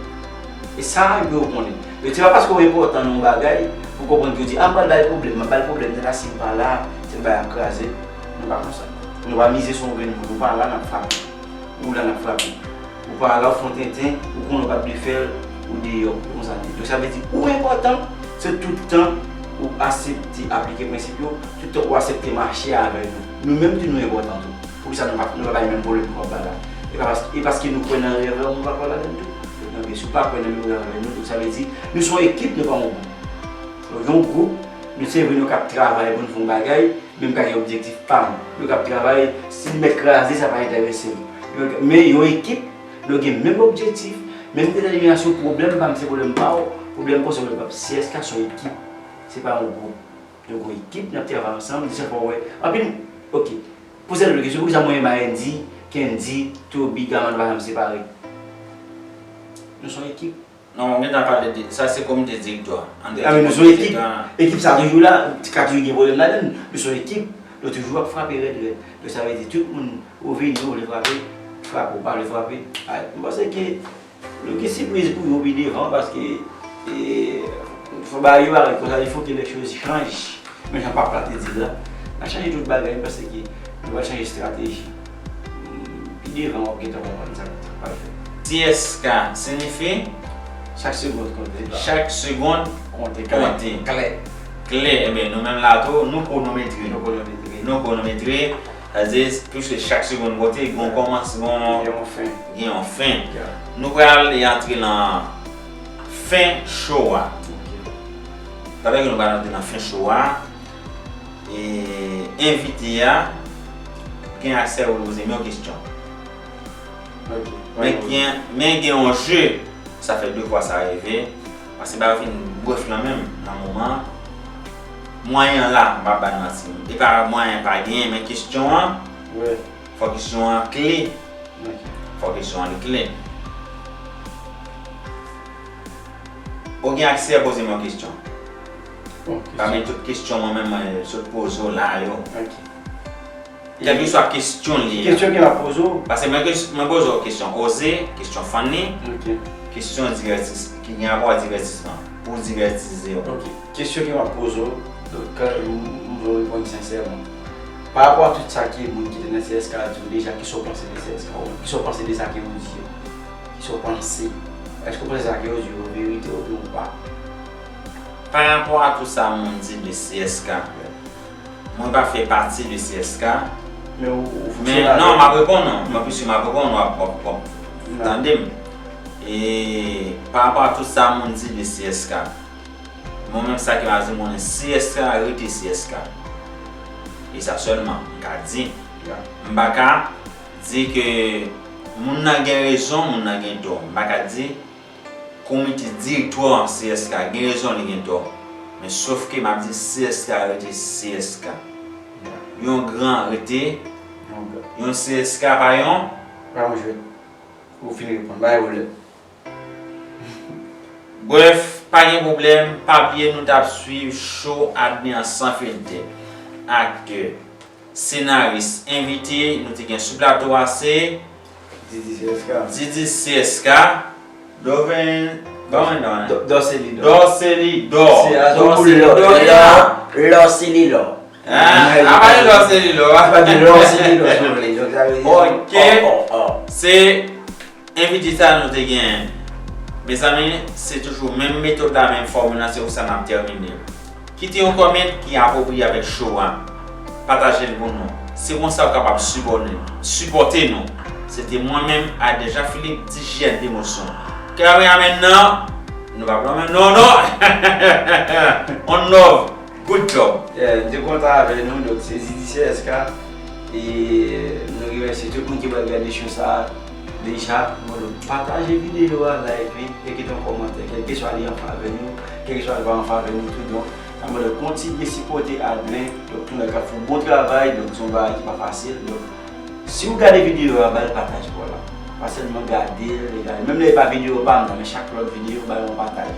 E sa, yo konnen. Yo, se pa paske w enpòtan nan yon bagay, pou konprann ke yo di, a, m pral bay pwoblèm, m ap bay pwoblèm, tèt la, si m pa la, se bagay ap kraze. Nou pa konsa. Nou pa mize sou yon grenn moun, ou pa la, n ap frape. Ou la, n ap frape. Ou pa la, ou fè yon tenten, ou konnen w pa t vle fè l, ou deyò, konsa. Donk, sa vle di, ou enpòtan, se tout tan ou aksepte aplike prensip yo, tout tan ou aksepte mache avèk nou. Nou menm tou, nou enpòtan tou. Poukisa nou pa, nou pa bay menm pwoblèm pou Baba la? E pa paske, e paske nou kwè nan rèv la, nou pa kwè ladan l tou. Donk, si w pa kwè nan menm rèv avèk nou, donk sa vle di, nou se yon ekip, nou pa yon gwoup. Nou gen yon gwoup, nou se vre nou k ap travay pou nou fè yon bagay, men m ka gen objektif pa m. Nou k ap travay, si n mèt kraze, sa pa enterese m. Men yon ekip, nou gen menm objektif, menm detèminasyon, pwoblèm pa m se pwoblèm pa w, pwoblèm pa w se pwoblèm pa m. C S K se yon ekip, se pa yon gwoup. Nou gon ekip, n ap travay ansanm, se sa fè w wè. Anpil, oke. Poze tèt ou kesyon, poukisa mwen menm a Andy, Kendy, Toby, Gaman, nou pa janm separe? Nou se yon ekip. Non, mwen gentan pale de sa, se komite direktè. Ann di, ah, men nou se yon ekip. Ekip sa toujou la, ka toujou gen pwoblèm ladan l. Nou se yon ekip, nou toujou ap frape rèd, rèd. Donk, sa vle di, tout moun, ou vini, ou vle frape, frape, ou pa vle frape. Ay, mwen panse ke Nou gen sipriz pou yo pi devan, paske, e, fò bagay yo parèt konsa, il faut que les choses changent. Men jan pap la te di l la, n a chanje tout bagay, m panse ke nou pral chanje estrateji. Pi devan, w ap gentan konprann sa k pral fèt. C S K siyifi chak segonn konte. Chak segonn konte. Klè. Klè. Klè. Ebyen, nou menm la tou, nou kwonometre. Nou kwonometre. Nou kwonometre. Sa vle di, piske chak segonn konte, gen yon kòmansman, gen yon fen. Gen yon fen. Nou pral antre nan fen show a. Sa vle di nou pral antre nan fen show a. E envite a gen aksè pou l poze m yon kesyon. Men gen, men gen yon je, sa fè de fwa sa rive. Paske bagay yo fin brèf nan men m nan moman an. Mwayen an la, m p ap ba n manti. E pa mwayen pa genyen, men kesyon an, fò kesyon an klè. Fò kesyon an li klè. Ou gen aksè poze m yon kesyon. Pami tout kesyon mwen menm mwen sot poze w la yo. Kèlkeswa kesyon li ye. Kesyon ke m ap poze w. Paske mwen, mwen poze w kesyon oze, kesyon funny, kesyon divètis, ki gen rapò ak divètisman, pou divètize w. Ok. Kesyon ke m ap poze w, donk, m, m vle w reponn sensèman. Pa rapò a tout sa ke moun ki te nan C S K a di w deja, kisa w panse de C S K a? Kisa w panse de sa ke yo di yo? Kisa w panse? Èske w panse sa ke yo di yo verite oubyen ou pa? Pa rapò a tout sa moun di de C S K, mwen pa fè pati de C S K. Men ou, ou fonksyonè. Men non, m ap reponn ou. Mwen piske m ap reponn ou, w ap, w ap, w ap tande m. E pa rapò a tout sa moun di de C S K, mwen menm sa ke m ap di, m konnen C S K rete C S K. E sa sèlman m ka di. M pa ka di ke moun nan gen rezon, moun nan gen tò. M pa ka di komite direktwa C S K gen rezon, li gen tò. Men sòf ke m ap di C S K rete C S K. Yon gran rete yon C S K pa yon. Pa yon jwèt. Ou fin reponn. Pa gen pwoblèm. Brèf, pa gen pwoblèm, pa bliye nou t ap swiv show Admi an san filtè. Aktè, senaris, envite, nou te gen sou plato a se Didi C S K. Didi C S K, Doven, Doven, Doven. Dò-, Dòseli Dò. Dòseli Dò. Se a Dòseli Dò. Lò, Lò, Seli Lò. Hein? A pa de Lò, Seli Lò. A pa de Lò, Seli Lò, si w vle. Donk, sa vle di, ok. Se envite sa nou te genyen. Mezanmi, se toujou menm metòd la, menm fòmil la, se konsa n ap tèmine. Kite yon kòmant ki apwopriye avèk show a. Pataje l pou nou. Se konsa w kapab sipòte, sipòte nou. Se te mwen menm, Adè Jean Philippe, D J N Emosyon. Kameraman nan, Nou pa pran men non, non. On love. Good job. Yeah, m te kontan avè nou, donk se Zidi C S K. E nou remèsye tout moun ki pral gade show sa a deja. Mwen, donk, pataje videyo a, like li, e kite yon kòmantè, kèlkeswa li an favè nou, kèlkeswa li pa an favè nou tou. Donk, sa mwen, donk, kontinye sipòte Adlen, donk, nou wè k ap fè yon bon travay, donk, se yon bagay ki pa fasil. Donk, si w gade videyo a, ba l pataj pa w la. Pa sèlman gade l, e gade. Menm lè e pa videyo pa m nan, men chak lòt videyo, ba l yon pataj.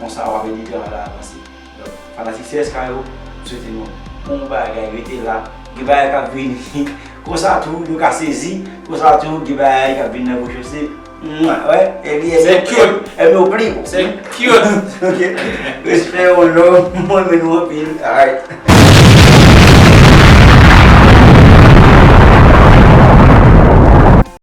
Konsa, w ap ede travay la avanse. Donk, fanatik C S K yo, m swete nou bon bagay, rete la. Gen bagay k ap vini. Konsa tou, nou ka sezi. Konsa tou, gen bagay k ap vini nan pwochen se. Mwen, wè, epi Se cute. Epi yo pli bon. Se cute. Ok. Respè, yon love, mwen renmen nou anpil. Alright.